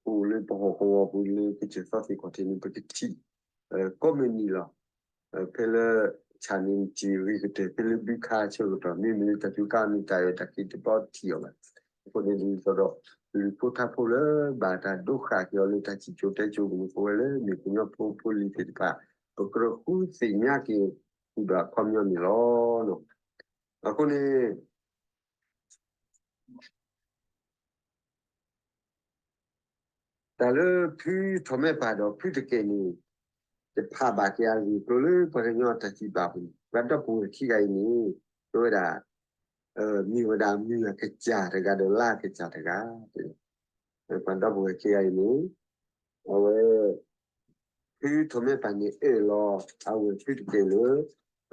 အိၣ်လၢပဟီၣ်ကဝီၤပူၤလၢကစၢၢ်သီသ့ၣ်ခီၣ်ထံးန့ၣ် ပကထံၣ် ကိးမုၢ်နံၤလီၤ. ဖဲလၢ ဆၣ်န့ၣ်တံၢ်ဂ့ၤကတၢၢ် ဖဲလၢဘုခါဆၢကတီၢ် မ့မ့ၢ်လၢတၢ်စူၤကါန့ၣ် တၢ်အဲၣ်တၢ်ကွံတဘျီထံၣ်အီၤဘၣ်. အဃိန့ၣ်ဒ်သိးဒီး လုၢ်ဖိထါဖိလၢဘၣ်တၢ်ဒိဃာ်က့ၤအီၤလၢတၢ်စံၣ်စိၤတဲစိၤန့ၣ် ပဝဲလၢမ့ၢ်ကညီဖိဖိလံၤသ့ၣ်တဖၣ် ပကြၢးဃုသ့ၣ်ညါက့ၤ ဃုာ်ဒီးအခီပညီန့ၣ်လီၤ. အဃိန့ၣ် တၢ်လၢဖုထီၣ်မဲပၢ်ဒီးဖုတကဲးန့ၣ် တဖးဘၣ်က့ၤအဂ့ၢ်အကျိၤလၢပှၤကညီတၢ်စံးဘၣ်ပူၤန့ၣ် ပှၤဒီပုၢ်ဝဲၢ်ခံဂၤအံၤန့ၣ် တဲဝဲဒၣ် မ့ၢ်ဝဲဒၣ်မုၢ်အကစၢ်တဂၤဒီးလါအကစၢ်တဂၤ, ပှၤဒီပုၢ်ဝဲၢ်ခံဂၤအံၤန့ၣ် အဝဲ ဖုထီၣ်မဲပၢ်န့ၣ်အၢၣ်လီၤ အဝဲၢ်ဖုတကဲးလၢ ဖံး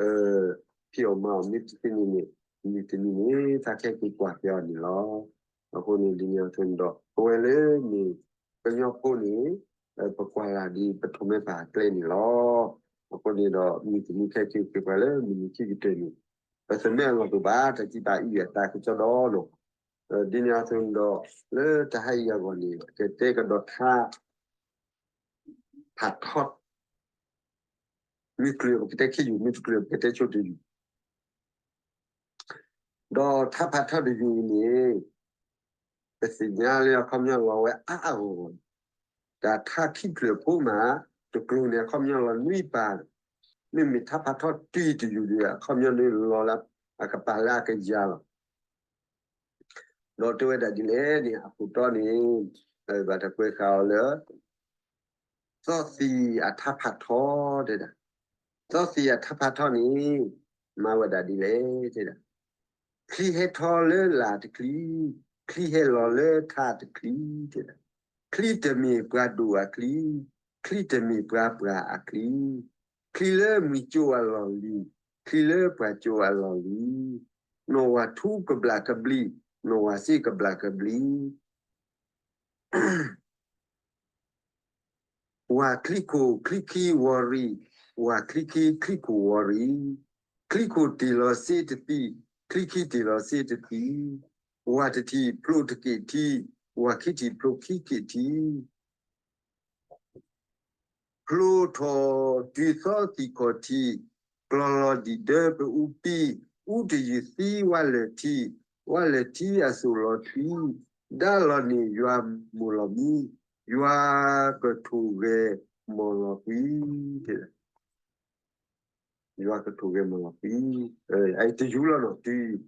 အီၣ်မၤအီၣ်မ့ၢ်တသ့န့ၣ်န့ၣ် မုၢ်တနံၤန့ၣ် သးခဲက့ၤကွၢ်က့ၤအီၤန့ၣ်လီၤ. အဃိန့ၣ်ဒ်န့ၣ်အသိးန့ၣ်ဒီး ပဝဲလၢမ့ၢ်ကညီဖိန့ၣ် ပကွၢ်လၢ်ဒ်ပထီၣ်မဲပၢ်အကျဲန့ၣ်လီၤ. အဃိန့ၣ်ဒီး မုၢ်တနံၤခဲက့ၤက့ၤကွၢ်လၢမုၢ်နံၤခံကတၢၢ်န့ၣ် ပသမၢအလီၢ်တအိၣ်ဘၣ် တၢ်စံးဘၣ်အံၤအသးကစီဒီလီၤ. ဒ်န့ၣ်အသိးန့ၣ်ဒီး လၢတဟါအံၤအဂီၢ်န့ၣ် ပကတဲကဒီးထါ ဖးထီ မ့ၢ်တချုးပကတဲခံယူၢ် မ့ၢ်တချုးပကတဲဆိတယူၢ် ဒီးထါဖးထီတယူၢ်အံၤန့ၣ် ပသ့ၣ်ညါလၢအခီပညီလီၤဝဲအါအါဂီၢ်ဂီၢ်, တၢ်ထါခံချုးအဖိမး တကျိၤန့ၣ် အခီပညီလီၤနွံပၤ, မ့မ့ၢ်ထါဖးထီတံၢ်တယူၢ်ဒီး အခီပညီန့ၣ်လီၤလၢအကပၤလၢအကယၤလီၤ. ဒီးတဲဝဲဒၣ်ဒ်လဲၣ်န့ၣ် အခိၣ်တီန့ၣ် ဘၣ်တၢ်ကွဲးဃာ်အီၤလၢ သီသံၣ်အထါဖးထီတဲဒၣ်, သီသံၣ်အထါဖးထီန့ၣ် မၤဝဲဒၣ်ဒ်လဲၣ်တဲဒၣ်, ချံဟဲထီၣ်လၢလာ်တချံ, ချံဟဲလီၤလၢထါတချံတဲဒၣ်, ချံတမ့ၢ်ပှၤဒိၣ်အချံ, ချံတမ့ၢ်ပှၤပှၢ်အချံ, ချံလၢမုၢ်ကၠိအလီၢ်လံၤ, ချံလၢပှၤကၠိအလီၢ်လံၤ, နီၢ်ဝၤထူကဘျၣ်ကဘျံး, နီၢ်ဝၤစ့ကဘျၣ်ကဘျံး ဝၤချံခိၣ်ချံခံဝီၤရံၤ, ဝၤချံခံချံခိၣ်ဝီၤရံၤ, ချံခိၣ်တ့ၢ်လီၤစ့တသံ, ချံခံတ့ၢ်လီၤစ့တသံ, ဝၤတထံၣ်ဖျိတက့ၣ်ထံ, ဝၤခံထံၣ်ဖျိခံက့ၣ်ထံ ဖျိထီၣ်တုၤသီသံၣ်ခီၣ်ထံး, ကျီၢ်လီၤဒံၣ်ဒၢပအူပံ, အူတယုၢ်သံဝါလၢၢ်ထံ, ဝါလၢၢ်ထံအစိၣ်လီၤထွံ, ဒါလီၤန့ၢ်ယွၤမိၢ်လီၤမံ, ယွၤကထိၣ်ဂဲၤမီၢ်လီၤကွံာ် ယွၤကထိၣ်ဂဲၤမီၢ်လီၤကွံာ်, အတယူၢ်လီၤနီၤ,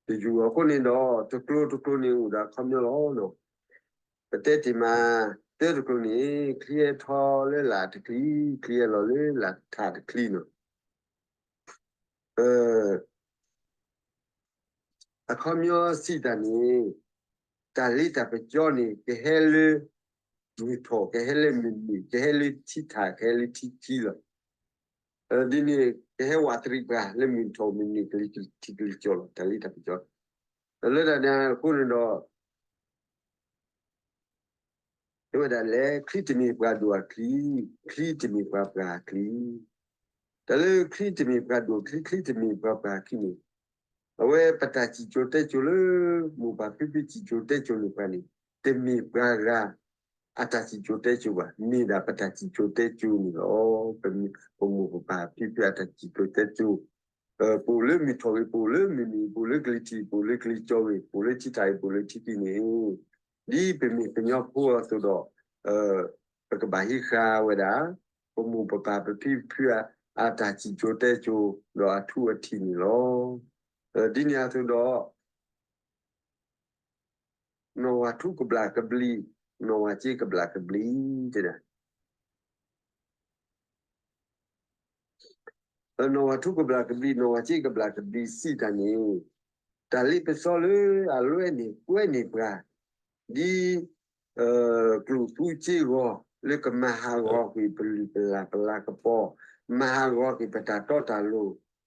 တယူၢ်အဃိန့ၣ်ဒီး တကျိၤတကျိၤန့ၣ်အိၣ်ဒီးအခီပညီလီၤ. ပတဲတ့ၢ်မး တၢတကျိၤန့ၣ် ချံဟဲထီၣ်လၢလာ်တချံ, ချံဟဲလီၤလၢလာ်ထါတချံနီၤ. အခီပညီစံးတၢ်န့ၣ် တၢ်လ့တၢ်ပစီန့ၣ် ကဟဲလၢ မုၢ်ထီၣ် ကဟဲလၢမုၢ်နုာ် ကဟဲလၢထံထး ကဟဲလၢထံခံလီၤ. ဒ်န့ၣ် ကဟဲဝးတရံးပှၤလၢမုၢ်ထီၣ်မုၢ်နုာ်ကလံၤထံးကလံၤကီၢ်လီၤ တၢ်လ့တၢ်ပစီ. လၢတၢ်န့ၣ်အဃိန့ၣ်ဒီး တဲဝဲဒၣ်လဲၣ် ချံတမ့ၢ်ပှၤဒိၣ်အချံ, ချံတမ့ၢ်ပှၤပှၢ်အချံ, တၢ်လၢချံတမ့ၢ်ပှၤဒိၣ်အချံ ချံတမ့ၢ်ပှၤပှၢ်အချံန့ၣ် အဝဲပတၢ်စံၣ်စိၤတဲစိၤလၢ မိၢ်ပၢ်ဖံဖုစံၣ်စိၤတဲစိၤန့ၣ်ပှၤန့ၣ် တမ့ၢ်ပှၤဂၤ အတၢ်စံၣ်စိၤတဲစိၤဘၣ်, မ့ၢ်ဒၣ်ပတၢ်စံၣ်စိၤတဲစိၤန့ၣ်လီၤ. ပမိၢ်ပပၢ်ဖံဖုအတၢ်စံၣ်စိၤတဲစိၤ ပအိၣ်လၢမုၢ်ထီၣ်ဂ့ၤ ပအိၣ်လၢမုၢ်နုာ် ပအိၣ်လၢကလံၤထံး ပအိၣ်လၢကလံၤကၠီဂ့ၤ ပအိၣ်လၢထံထးဂ့ၤ ပအိၣ်လၢထံခံန့ၣ် ဒ်ပမ့ၢ်ကညီဖိအသိးဒီး ပကဘၣ်ဟံးဃာ်ဝဲဒၣ် ပမိၢ်ပပၢ်ပဖံပဖု အတၢ်စံၣ်စိၤတဲစိၤ ဒီးအထူအထံးန့ၣ်လီၤ. ဒ်န့ၣ်အသိးဒီး နီၢ် ဝၤထူကဘျးကဘျံး, နီၢ်ဝၤစ့ကဘျးကဘျံး, တဲဒၣ် နီၢ်ဝၤထူကဘျးကဘျံး, နီၢ်ဝၤစ့ကဘျးကဘျံးစံးတၢ်န့ၣ်, တၢ်လ့ပစီလၢအလွဲၢ်န့ၣ်ကွဲန့ၢ်ပှၤ, ဒ် ကျိၣ်သူစ့ဂီၤ လၢကမၤဟးဂီၤကွံာ်ပလုၢ်ပလၢ်ပလၤကပီၤ, မၤဟးဂီၤကွံာ်ပတၢ်တီတၢ်လိၤ,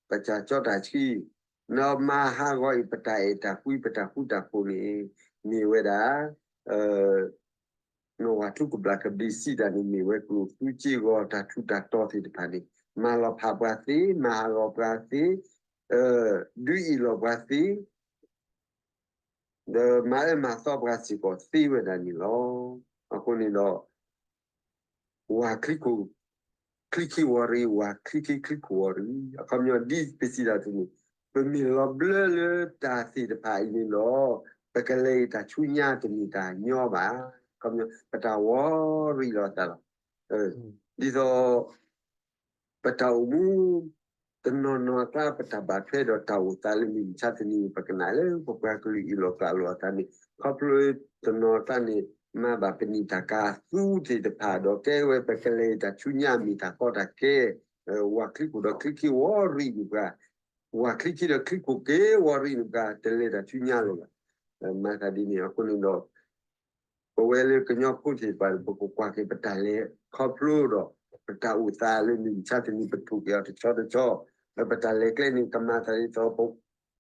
ပတၢ်စီတၢ်ဆှံ, ဒီးမၤဟးဂီၤအံၤပတၢ်အဲၣ်တၢ်ကွံ ပတၢ်ဃူတၢ်ဖိးန့ၣ်, မ့ၢ်ဝဲဒၣ် နီၢ်ဝၤထူကဘျးကဘျံးစံးတၢ်န့ၣ် မ့ၢ်ဝဲကျိၣ်သူစ့ဂီၤတၢ်ထူးတၢ်တီၤသ့ၣ်တဖၣ်န့ၣ်, မၤလီၤဖးပှၤသ့, မၤဟးဂီၤပှၤသ့, ဒုးအ့ၣ်လိာ်ပှၤသ့, ဒီးမၤအၢမၤသီပှၤစ့ၢ်ကီးသ့ဝဲဒၣ်န့ၣ်လီၤ. အဃိန့ၣ်ဒီး ဝၤချံခိၣ် ချံခံဝီၤရံ, ဝၤချံခံချံခိၣ်ဝီၤရံ, အခီပညီဒ်ပစံးတၢ်အသိးန့ၣ်, ပမ့ၢ်လီၤဘျၢလၢတၢ်သ့ၣ်တဖၣ်အံၤန့ၣ်ဒီး, ပကလဲၤအံၤတၢ်ဆူညါတမ့ၢ်တၢ်ညီဘၣ်. အခီပညီ ပတၢ်ဝီၤရံလီၤသးလီၤ. ဒ်သိး ပတၢ်အိၣ်မူ တနီၤနီၤအကျါ ပတၢ်ဘၣ်ထွဲဒီးတၢ်အိၣ်သးလၢမုၢ်မဆါတနံၤ ပကနၣ်လၢပပှၤကလုာ်အ့ၣ်လိာ်ကွံလိာ်အသးန့ၣ်, ခီဖျိတနီၤအကျါန့ၣ် မၤဘၣ်ပနံာ်တၢ်ကၤသူသ့ၣ်တဖၣ် ဒီးကဲဝဲပကလဲၤတၢ်ဆူညါမ့ၢ်တၢ်ကီတၢ်ခဲ, ဝၤချံခိၣ်ဒီးချံခံဝီၤရံန့ၣ်ပှၤ, ဝၤချံခံဒီးချံခိၣ်က့ၤဝီၤရံန့ၣ်ပှၤ တလဲၤတၢ်ဆူညါလၢၤဘၣ်. မၤသးဒ်န့ၣ်အဃိန့ၣ်ဒီး ပဝဲလၢကညီဖိသ့ၣ်တဖၣ်န့ၣ် ပကကွၢ်က့ၤပတၢ်လဲၤခီဖျိဒီး ပတၢ်အိၣ်သးလၢမုၢ်မဆါတနံၤ ပထိၣ်က့ၤအီၤတဆီတဆီ, ပတၢ်လဲၤကျဲန့ၣ် ကမၤသးဒ်သိး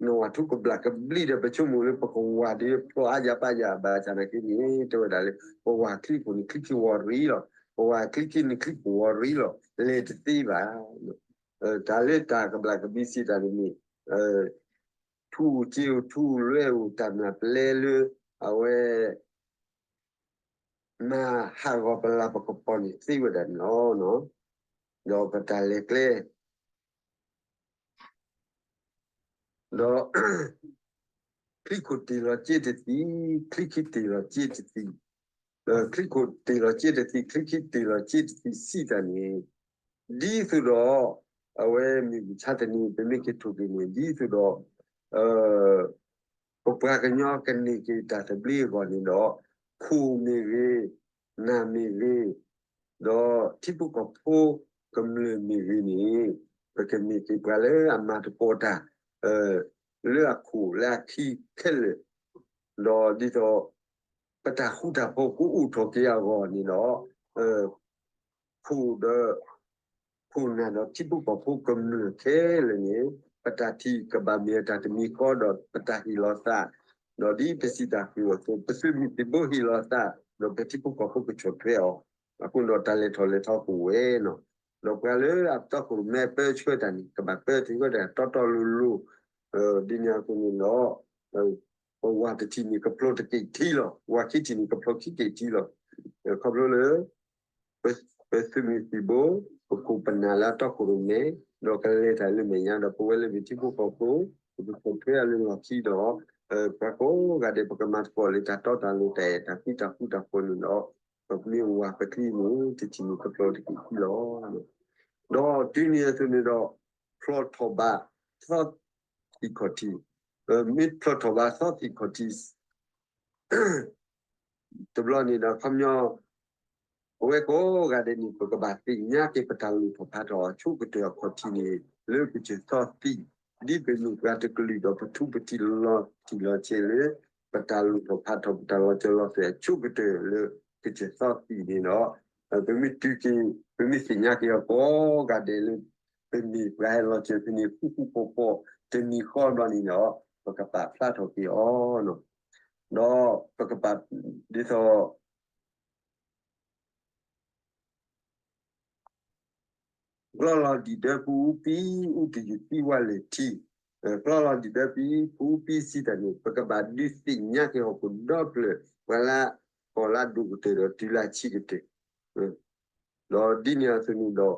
နီၢ်ဝၤထူကဘျးကဘျံးဒီး ပဆိကမိၣ်လၢပကဝၤဒ်ဖျိအါယၤပာ်ယၤဘၣ်ဆၣ်နာ်က့န့ၣ် တဲဝဲဒၣ်လၢ ပဝၤချံခိၣ်န့ၣ် ချံခံဝီၤရံလီၤ. ပဝၤချံခံန့ၣ်ချံခိၣ်ဝီၤရံလီၤ. လဲၤတသ့ဘၣ်. တၢ်လၢတၢ်ကဘျးကဘျံးစံးတၢ်န့ၣ်မ့ၢ် ထူအိၣ်စ့အိၣ် ထူအိၣ်လွဲအိၣ် တၢ်မျၢ်ပလဲလၢ အဝဲ မၤဟးဂီၤပလၤပကပီၤန့ၣ်သ့ဝဲဒၣ်န့ၣ်လီၤ. ဒီးပတၢ်လဲၤကျဲ ဒီး ချံခိၣ်တ့ၢ်လီၤစ့တသံ, ချံခံတ့ၢ်လီၤစ့တသံ, ချံခိၣ်တ့ၢ်လီၤစ့တသံ, ချံခံတ့ၢ်လီၤစ့တသံစံးတၢ်န့ၣ်, ဒ်သိးဒီး အဝဲမုၢ်မဆါတနံၤ ပမ့ၢ်က့ၤထိၣ်က့ၤန့ၣ် ဒ်သိးဒီး ပပှၤကညီကန့ၢ်က့ၤတၢ်သဘျ့အဂီၢ်န့ၣ်ဒီး ခိၣ်မ့ၢ်ဂ့ၤ, နၢ်မ့ၢ်ဂ့ၤ, ဒီးထံဖိကီၢ်ဖိကမျၢၢ်မ့ၢ်ဂ့ၤန့ၣ် ပကန့ၢ်က့ၤပှၤလၢအမၤသကိးတၢ် လၢအခိၣ်လၢအခံခဲလၢာ်, ဒီးဒ်သိး ပတၢ်ဃူတၢ်ဖိးကအိၣ်ထီၣ်က့ၤအဂီၢ်န့ၣ်ဒီး ခိၣ်ဒီး ခိၣ်နၢ်ဒီးထံဖိကီၢ်ဖိကမျၢၢ်ခဲလၢာ်န့ၣ် ပတၢ်ထံၣ်ကဘၣ်မ့ၢ်အတၢ်တမံၤဃီဒီး ပတၢ်ဟ့ၣ်လီၤသး, ဒီးဒ်ပစံးတၢ်ဃုာ်အသိး ပသုးမုၢ်သံၣ်ဘိဟ့ၣ်လီၤသး ဒီးပထံဖိကီၢ်ဖိကဆီၣ်ထွဲအီၤ, အဃိဒီးတၢ်လဲၤထီၣ်လဲၤထီကအိၣ်ဝဲနီၤ. ဒီးပှၤလၢအတီခိၣ်ရိၣ်မဲပၢဆှၢတၢ်န့ၣ် ကဘၣ်ပၢတ့ၢ်ဝဲဒၣ်တီတီလိၤလိၤ, ဒ်န့ၣ်အသိးန့ၣ်ဒီး ပဝၤတထံၣ်န့ၣ် ကဖျိတက့ၢ်ထံလီၤ, ဝၤခံထံၣ်န့ၣ် ကဖျိခံက့ၢ်ထံလီၤ. ခီဖျိလၢ ပသုးမုၢ်သံၣ်ဘိ ပခိၣ်ပနၢ်လၢအတီခိၣ်ရိၣ်မဲ ဒီးကလဲၤတၢ်လၢမဲာ်ညါဒီး ပဝဲလၢပထံဖိကီၢ်ဖိ ပကဆီၣ်ထွဲအီၤလၢလီၢ်ခံဒီး ပှၤကိးဂၤဒဲး ပကမၤသကိးလၢတၢ်တီတၢ်လိၤတၢ်အဲၣ်တၢ်ကွံတၢ်ဃူတၢ်ဖိးန့ၣ်ဒီး ပမ့ၢ်ဝၤပချံန့ၣ် တထံၣ်န့ၣ်ကဖျိတက့ၢ်ထံလီၤ. ဒီးတုၤန့ၣ်အသိးန့ၣ်ဒီး ဖျိထီၣ်ဘၣ်သီသံၣ်ခီၣ်ထံး, မ့ၢ်ဖျိထီၣ်ဘၣ်သီသံၣ်ခီၣ်ထံး တဘျီန့ၣ်ဒီး ခီပညီ ပဝဲကိးဂၤဒဲးန့ၣ် ပကဘၣ်သ့ၣ်ညါက့ၤပတၢ်လိၣ်ထီၣ်ဖးထီၣ်အဆိကတၢၢ်အခီၣ်ထံးန့ၣ် လၢကစၢၢ်သီသံၣ်, ဒ်ပမ့ၢ်ပှၤတကလုာ်ဒီး ပထူပထံးလီၤတံၢ်လီၤဆဲးလၢ ပတၢ်လိၣ်ထီၣ်ဖးထီၣ်ပတၢ်လီၤစၢၤလီၤသွဲၣ်အဆိကတၢၢ်လၢကစၢၢ်သီသံၣ်န့ၣ်ဒီး ပမ့ၢ်တုၤက့ၤ ပမ့ၢ်သ့ၣ်ညါက့ၤအီၤကိးဂၤဒဲးလၢ ပမ့ၢ်ပှၤဟဲလီၤစၢၤဖဲန့ၣ် ဃူဃူဖိးဖိး တမံၤဃီဘျီန့ၣ်ဒီး ပကပာ်ဖျါထီၣ်က့ၤအီၤ ဒီးပကပာ် ဒ်သိး ကျီလီၤဒံၣ်ဒၢပူၤအူပံ အူတယုၢ်သံဝါလၢာ်ထံ, ကျီလီၤဒံၣ်ဒၢပူၤအူပံစံးတၢ်န့ၣ် ပကဘၣ်ဒုးသ့ၣ်ညါက့ၤဟီၣ်ခိၣ်ဒီဖျၢၣ် ပှၤလၢကီၢ်လၢအဒိၣ်ကတၢၢ်ဒီးတုၤလၢအဆံးကတၢၢ် ဒီးဒ်န့ၣ်အသိးန့ၣ်ဒီး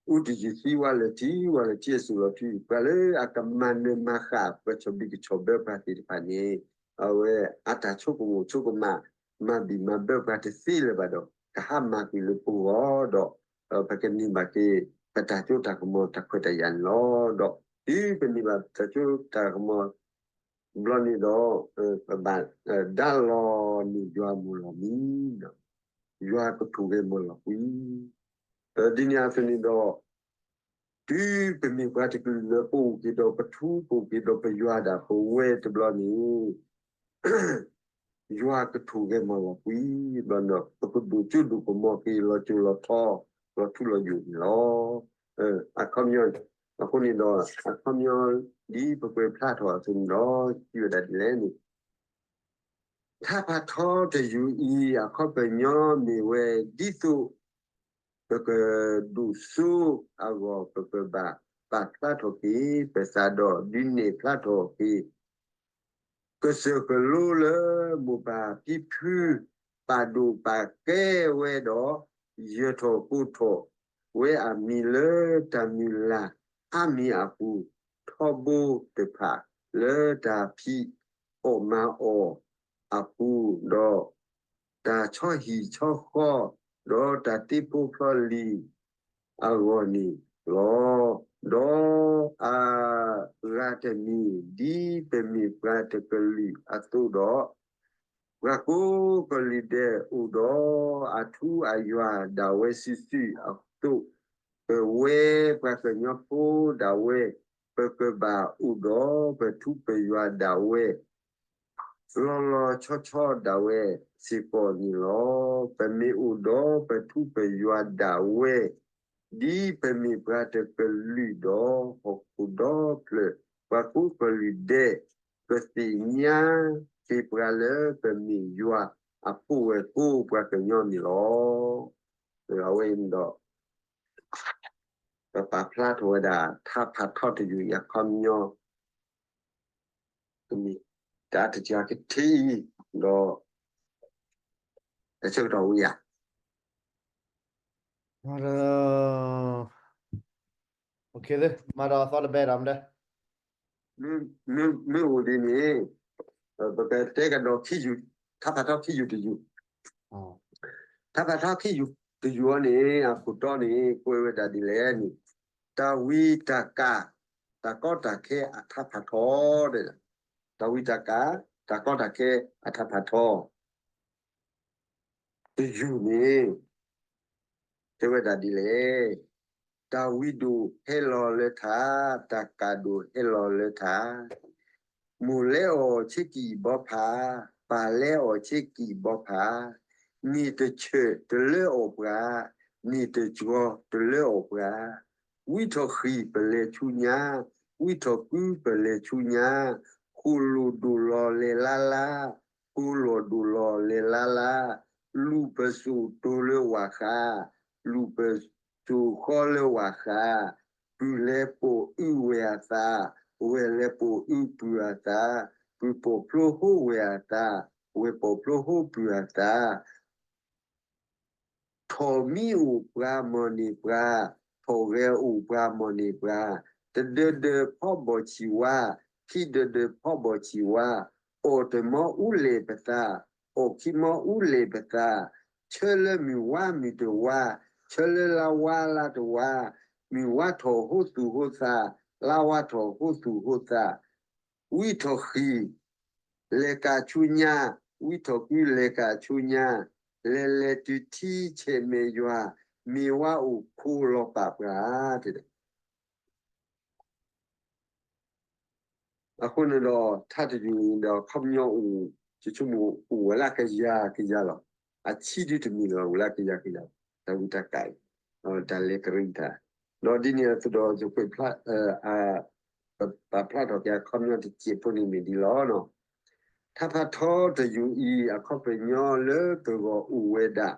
အူတယုၢ်သံဝါလၢာ်ထံ, ဝါလၢာ်ထံအစိၢ်လီၤထံ, ပှၤလၢအကမၤနၢၤမၤဃၣ် ပဆီၣ်ဘံၣ်ကဆီၣ်ဘၢပှၤသ့ၣ်တဖၣ်န့ၣ် အဝဲအတၢ်ဆိကမိၣ်ဆိကမး မၤဘံၣ်မၤဘၢပှၤတသ့လၢၤဘၣ်ဒီး ကဟးမၤကွံာ်လၢပဂီၢ်ဒီး ပကန့ၢ်ဘၣ်က့ၤ ပတၢ်စိတၢ်ကမီၤတၢ်ခွဲးတၢ်ယာ်န့ၣ်လီၤ. ဒီးတုၤပန့ၢ်ဘၣ်တၢ်စိတၢ်ကမီၤ ဘျီန့ၣ်ဒီး ပဘၣ်ဒါလီၤန့ၢ်ယွၤမုၢ်လီၤမံၤ, ယွၤကထိၣ်ဂဲၤမၤလီၤကွံာ်. ဒ်န့ၣ်အသိးန့ၣ်ဒီး တုၤပမ့ၢ်ပှၤတကလုာ်လၢပအိၣ်က့ၤဒီးပထူ ပအိၣ်က့ၤဒီးပယွၤဒၣ်ပဝဲတဘျီန့ၣ် ယွၤကထိၣ်ဂဲၤမၤလီၤကွံာ် ဘျီဒီး ပကဒိၣ်စိဒိၣ်ကမီၤက့ၤ လီၤစိၤလီၤထီ လီၤထူလီၤယိာ်န့ၣ်လီၤ. အခီပညီ အဃိန့ၣ်ဒီး အခီပညီ ဒ်ပကွဲးဖျါထီၣ်အသိးန့ၣ်ဒီး စံးဝဲဒၣ်ဒ်လဲၣ်န့ၣ် ထါဖးထီတယုၢ်အံၤ အခီပညီမ့ၢ်ဝဲ ဒ်သိး ပကဒိၣ်စိအဂီၢ် ပကဘၣ်ပာ်ဖျါထီၣ်က့ၤပသးဒီး ဒုးနဲၣ်ဖျါထီၣ်က့ၤ ကစၢၢ်ကလိလၢမိၢ်ပၢ်ဖံဖု ပာ်ဒိၣ်ပာ်ကဲဝဲဒီး ယၢၤထီၣ်ကိၢ်ထီၣ်ဝဲအမံၤလၢတၢ်မုၢ်လၢ်အါမံၤအပူၤ ထီဘိတဖၣ် လၢတၢ်ဖံးအီၣ်မၤအီၣ်အပူၤ ဒီးတၢ်ဆီဟံၣ်ဆီဃီ ဒီးတၢ်တ့ဖိဖျီလံၤအဂီၢ်န့ၣ်လီၤ. ဒီးအဂၤတမံၤ ဒ်ပမ့ၢ်ပှၤတကလုာ်အသိးဒီး ပှၤကိးကလုာ်ဒဲးအိၣ်ဒီးအထူအယွၤဒၣ်ဝဲစုာ်စုာ်အသိး, ပဝဲပှၤကညီဖိဒၣ်ဝဲ ပကဘၣ်အိၣ်ဒီးပထူပယွၤဒၣ်ဝဲ လီၤလီၤဆီဆီဒၣ်ဝဲစ့ၢ်ကီးန့ၣ်လီၤ. ပမ့ၢ်အိၣ်ဒီးပထူပယွၤဒၣ်ဝဲ ဒ်ပမ့ၢ်ပှၤတကလုာ်ဒီး ဟီၣ်ခိၣ်ဒီဖျၢၣ် ပှၤကိးကလုာ်ဒဲး ပသ့ၣ်ညါက့ၤပှၤလၢပမ့ၢ်ယွၤအဖိဝဲၢ်ကိးပှၤကညီန့ၣ်လီၤ. အဝဲအံၤဒီး ပပာ်ဖျါထီၣ်ဝဲဒၣ် ထါဖးထီတယုၢ်အံၤအခီပညီ တမ့ၢ်တၢ်တက့ၢ်အကထံၣ်အံၤ ဒီး တဆၢကတီၢ်ဝံၤယၤ မၤဒီးအသီတဘဲဒီးမတဲ မ့ၢ်အိၣ်ဒ်န့ၣ် ပကတဲကဒီး ထါဖးထီခံယုၢ်တယုၢ်, ထါဖးထီခံယုၢ်တယုၢ်အံၤန့ၣ် အခိၣ်တီန့ၣ် ကွဲးဝဲဒၣ်ဒ်လဲၣ်န့ၣ် တၢ်ဝံတၢ်ကၢ် တၢ်ကီတၢ်ခဲအထါဖးထီ, တၢ်ဝံတၢ်ကၢ် တၢ်ကီတၢ်ခဲအထါဖးထီ တယုၢ်န့ၣ် တဲဝဲဒၣ်ဒ်လဲၣ်, တၢ်ဝံဒိၣ်ဟဲလီၤလၢထး, တၢ်ကၢ်ဒိၣ်ဟဲလီၤလၢထး, မိၢ်လဲအီၣ်ဆ့ကံၢ်ဘီဖး, ပၢ်လဲအီၣ်ဆ့ကံၢ်ဘီဖး, န့ၣ်တဆၢၣ်တလၢအီၣ်ပှၤ, န့ၣ်တကီၤတလၢအီၣ်ပှၤ, ဝံထီၣ်ဃံၣ်ပလဲၤဆူညါ, ဝံထီၣ်ကုပလဲၤဆူညါ, ဃိၣ်လိာ်ဒိၣ်လီၤလဲၤလါလါ, ဃိၣ်လီၤဒိၣ်လီၤလဲၤလါလါ, လူၢ်ပစိာ်တိၤလၢဝၣ်ဃး, လူၢ်ပစိာ်ဃီလၢဝၣ်ဃး, ပုၢ်လဲၤပိာ်အုးဝဲၢ်အသး, ဝဲၢ်လဲၤပိာ်အုးပုၢ်အသး, ပုၢ်ပိာ်ဖျိဟိဝဲၢ်အသး, ဝဲၢ်ပိာ်ဖျိဟိပုၢ်အသး ထီၣ်မံအိၣ်ပှၤမီၢ်န့ၢ်ပှၤ, ထီၣ်ဂဲၤအိၣ်ပှၤမီၢ်န့ၢ်ပှၤ, တဒၢဒၢဖီဘီၣ်ဆံးဝါ, ခံဒၢဒၢဖီဘီၣ်ဆံးဝါ, အီၣ်တမီအူလဲၣ်ပသး, အီၣ်ခံမီအူလဲၣ်ပသး, ဆၢလၢမုၢ်ဝါမုၢ်တဝါ, ဆၢလၢလါဝါလါတဝါ, မုၢ်ဝါထီၣ်ဟိသူၣ်ဟိသး, လါဝါထီၣ်ဟိသူၣ်ဟိသး, ဝံထီၣ်ဃံၣ် လဲၤကၢ်ဆူညါ, ဝံထီၣ်ကုလဲၤကၢ်ဆူညါ, လဲၤလဲၤတုၤထံဆဲးမဲာ်ယွၤ, မ့ၢ်ဝါအိၣ်ခိးလီၤပာ်ပှၤ, တဲဒၣ်. အဃိန့ၣ်ဒီး ထါတယုၢ်အံၤဒီး ခီပညီအိၣ် ယဆိကမိၣ်အိၣ်ဝဲလၢကယၤကယၤလီၤ. အဆံဒုတမ့ၢ်လီၤ အိၣ်လၢကယၤကယၤ, တၢ်ဝံတၢ်ကၢ်အံၤ, တၢ်လဲၤကရံတၢ်, ဒီးဒ်န့ၣ်အသိးဒီး ယကွဲးဖျါ ပပာ်ဖျါထီၣ်က့ၤအခီပညီတစဲးဖိန့ၣ်မ့ၢ်ဒ်လီၤ. ထါဖးထီတယုၢ်အံၤ အခီပညီလၢပဂီၢ်အိၣ်ဝဲဒၣ်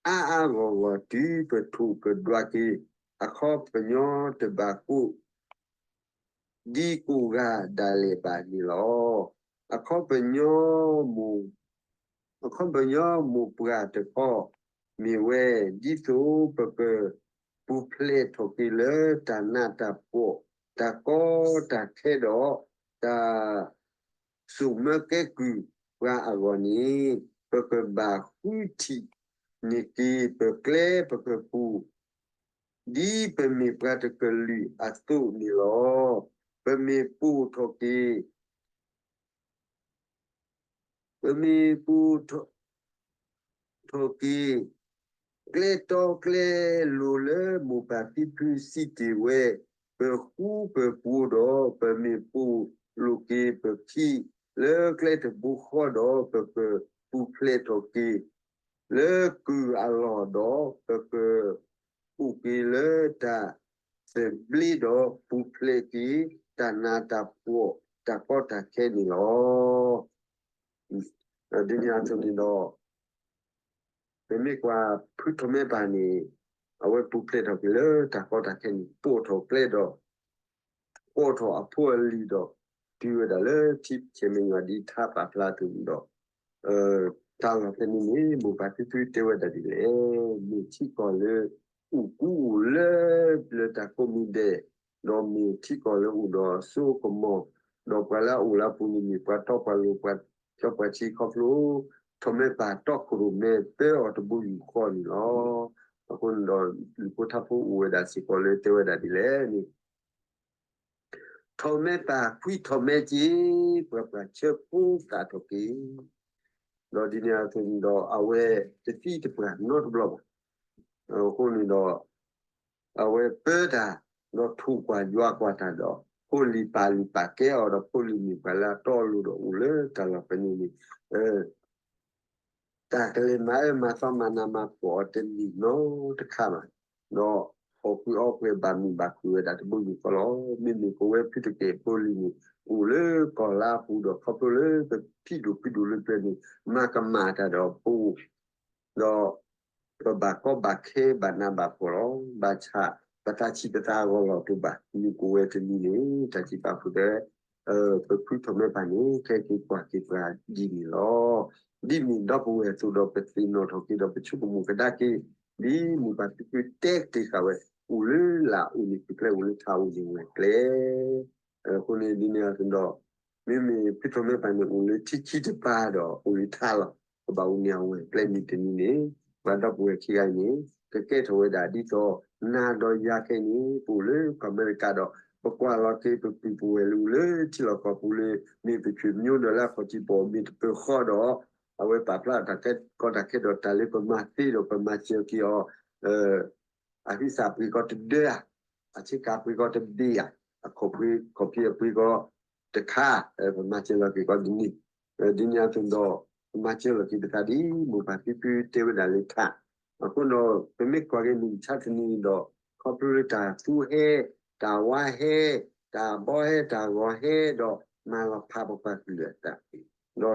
အါအါဂီၢ်ဂီၢ်တုၤပထိၣ်ပဒွးက့ၤ အခီပညီတဘၣ်ကိၣ် ဒ်ကိးဂၤဒၣ်လဲာ်ဘၣ်န့ၣ်လီၤ. အခီပညီ အခီပညီမိၢ်ပှၢ်တခီ မ့ၢ်ဝဲ ဒ်သိးပကပူၤဖျဲးထီၣ်က့ၤလၢတၢ်နးတၢ်ဖှီၣ် တၢ်ကီတၢ်ခဲဒီး တၢ် စိာ်မၢကဲကုၢ်ပှၤအဂီၢ်န့ၣ် ပကဘၣ်ဃုထံၣ်န့ၢ်က့ၤပကျဲပကပူၤ ဒ်ပမ့ၢ်ပှၤတကလုာ်အသိးန့ၣ်လီၤ. ပမ့ၢ်ပိာ်ထီၣ်က့ၤ ပမ့ၢ်ပိာ်ထီၣ်က့ၤ ကျဲတီကျဲလိၤလၢမိၢ်ပၢ်ဖံဖုစံးတ့ၢ်ဝဲ, ပဃူပပူၤဒီး ပမ့ၢ်ပိာ်လိာ်က့ၤပခံလၢကျဲတဘိဃီဒီး ပကပူၤဖျဲးထီၣ်က့ၤ လၢကုၢ်အလီၢ်ဒီး ပကအိၣ်က့ၤလၢတၢ်သဘျ့ဒီး ပူၤဖျဲးက့ၤတၢ်နးတၢ်ဖှီၣ်တၢ်ကီတၢ်ခဲန့ၣ်လီၤ. ဒ်န့ၣ်အသိးန့ၣ်ဒီး ပမ့ၢ်ကွၢ်ဖုထီၣ်မဲပၢ်န့ၣ် အဝဲပူၤဖျဲးထီၣ်က့ၤလၢတၢ်ကီတၢ်ခဲန့ၣ် ပိာ်ထီၣ်ကျဲဒီး ပိာ်ထီၣ်အဖိအလံၤဒီး တုၤဝဲဒၣ်လၢထံဆဲးမဲာ်ညါဒ်ထါပာ်ဖျါအသိးန့ၣ်ဒီး တၢ်လီၢ်ဖဲန့ၣ်န့ၣ် မိၢ်ပၢ်ဖံဖုတဲဝဲဒၣ်ဒ်လဲၣ်, မ့ၢ်ထံကီၢ်လၢအိၣ်ကူအိၣ်လၢ လၢတၢ်ကိးမံၤဒဲး, ဒီးမ့ၢ်ထံကီၢ်လၢအိၣ်ဒီးစိကမီၤ, ဒီးပှၤလၢအအိၣ်လၢအပူၤန့ၣ်မ့ၢ်ပှၤတီပှၤလိၤ ပှၤကၠီပှၤဆံးခီဖျိ ထီၣ်မဲပၢ်တီခိၣ်ရိၣ်မဲပၢအီၤတဘိယူၢ်ဃီန့ၣ်လီၤ. အဃိန့ၣ်ဒီး လံာ်ဖိထါဖိအိၣ်ဝဲဒၣ်စ့ၢ်ကီးလၢတဲဝဲဒၣ်ဒ်လဲၣ်န့ၣ် ထီၣ်မဲပၢ်ကွံထီၣ်မဲက့ၤ ပှၤပှၤဆၢဖိသၣ်ထီၣ်က့ၤ, ဒီးဒ်န့ၣ်အသိးန့ၣ်ဒီး အဝဲတသံတပှၢ်နီတဘျီဘၣ်. အဃိန့ၣ်ဒီး အဝဲပၢတၢ် ဒီးထူၣ်ကွၢ်ယွၤကွၢ်တၢ်ဒီး ဖိလံၤပာ်လုၢ်ပာ်ကဲအီၤဒီး ဖိလံၤမ့ၢ်ပှၤလၢအတီအလိၤဒီးအိၣ်လၢတၢ်လီၢ်ဖဲန့ၣ်န့ၣ် တၢ်ကလဲၤမၤအၢမၤသီမၤနးမၤဖှီၣ်အီၤတန့ၢ်နီတခါဘၣ်. ဒီးဟီၣ်ကွံာ်အီပှဲၤဘၣ်မုာ်ဘၣ်ခုၣ်ဝဲဒၣ်တဘိယူၢ်ဃီလီၤ. မ့မ့ၢ်ပဝဲဖုတကဲၢ်ဖိလံၤန့ၣ် အိၣ်လၢကီၢ်လါအပူၤဒီး ခီဖျိလၢပဖံးဒိၣ်ဖံးဒိၣ်လၢပျၢၤန့ၣ် မၤကမၣ်တၢ်ဒီးပအိၣ် ဒီးပဘၣ်ကီဘၣ်ခဲဘၣ်နးဘၣ်ဖှီၣ်လီၤ. ဘၣ်ဆၣ်ပတၢ်ဆံးပတၢ်အဂီၢ်လီၤတအိၣ်ဘၣ်. မ့ၢ်ပဝဲတနံၤန့ၣ် တၢ်စံးပာ်ဖုတဲ ပဖုထီၣ်မဲပၢ်န့ၣ် ကဲက့ၤကွၢ်က့ၤပှၤဒ်န့ၣ်လီၤ. ဒ်မ့ၢ်ဒီပုၢ်ဝဲၢ်အသိးဒီး ပသ့ၣ်နီၣ်ထီၣ်က့ၤဒီး ပဆိကမိၣ်ကဒါက့ၤ ဒ်မိၢ်ပၢ်ဖံဖုတဲတ့ၢ်ဃာ်ဝဲ အိၣ်လၢလာ်အိၣ်န့ၣ်ပူၤကျဲ အိၣ်လၢထးအိၣ်န့ၣ်ဝဲၤကျဲ အဃိန့ၣ်ဒ်န့ၣ်အသိးဒီး မ့မ့ၢ်ဖုထီၣ်မဲပၢ်န့ၣ် အိၣ်လၢထံခံတပၤဒီး အိၣ်လၢထးလီၤ. ကဘၣ်အိၣ်န့ၢ်အဝဲၤကျဲမ့ၢ်တနံၤန့ၣ် ပှၤဒီပုၢ်ဝဲၢ်ခံဂၤအံၤန့ၣ် ကကဲထီၣ်ဝဲဒၣ်ဒ်သိး နၤဒီးယၤခဲအံၤန့ၣ် ပအိၣ်လၢကီၢ်အမဲရကၤဒီး ပကွၢ်လီၤက့ၤပပုၢ်ပဝဲၢ်လၢအိၣ်လၢထံလီၢ်ကီၢ်ပူၤလၢ မ့ၢ်ပဆွေမျိုးဒီးလၢအခီၣ်ထံးပီၣ် မ့ၢ်တပၢၤဃီဒီး အဝဲပာ်ဖျါတၢ်ကီတၢ်ခဲဒီး တၢ်လၢပမၤသ့ဒီးပမၤစၢၤက့ၤအီၤ အဟံးသးပှ့ၤကီးတဒၢဧါ, အဆ့ကၤပှ့ၤကီးတဘ့ၣ်ဧါ, အခီၣ်ဖံးအပှ့ၤကီးတခါ, ပမၤစၢၤလီၤက့ၤကီးဒ်န့ၣ်, ဒ်န့ၣ်အသိးဒီး ပမၤစၢၤလီၤက့ၤပသးဒ်မိၢ်ပၢ်ဖံဖုတဲဝဲဒၣ်လၢထး, အဃိဒီး ပမ့ၢ်ကွၢ်က့ၤမုၢ်မဆါတနံၤဒီး ခီဖျိလၢတၢ်သူဟဲ, တၢ်ဝါဟဲ, တၢ်ဘီဟဲ, တၢ်ဂီၤဟဲဒီး မၤလီၤဖးပပှၤကလုာ်အသး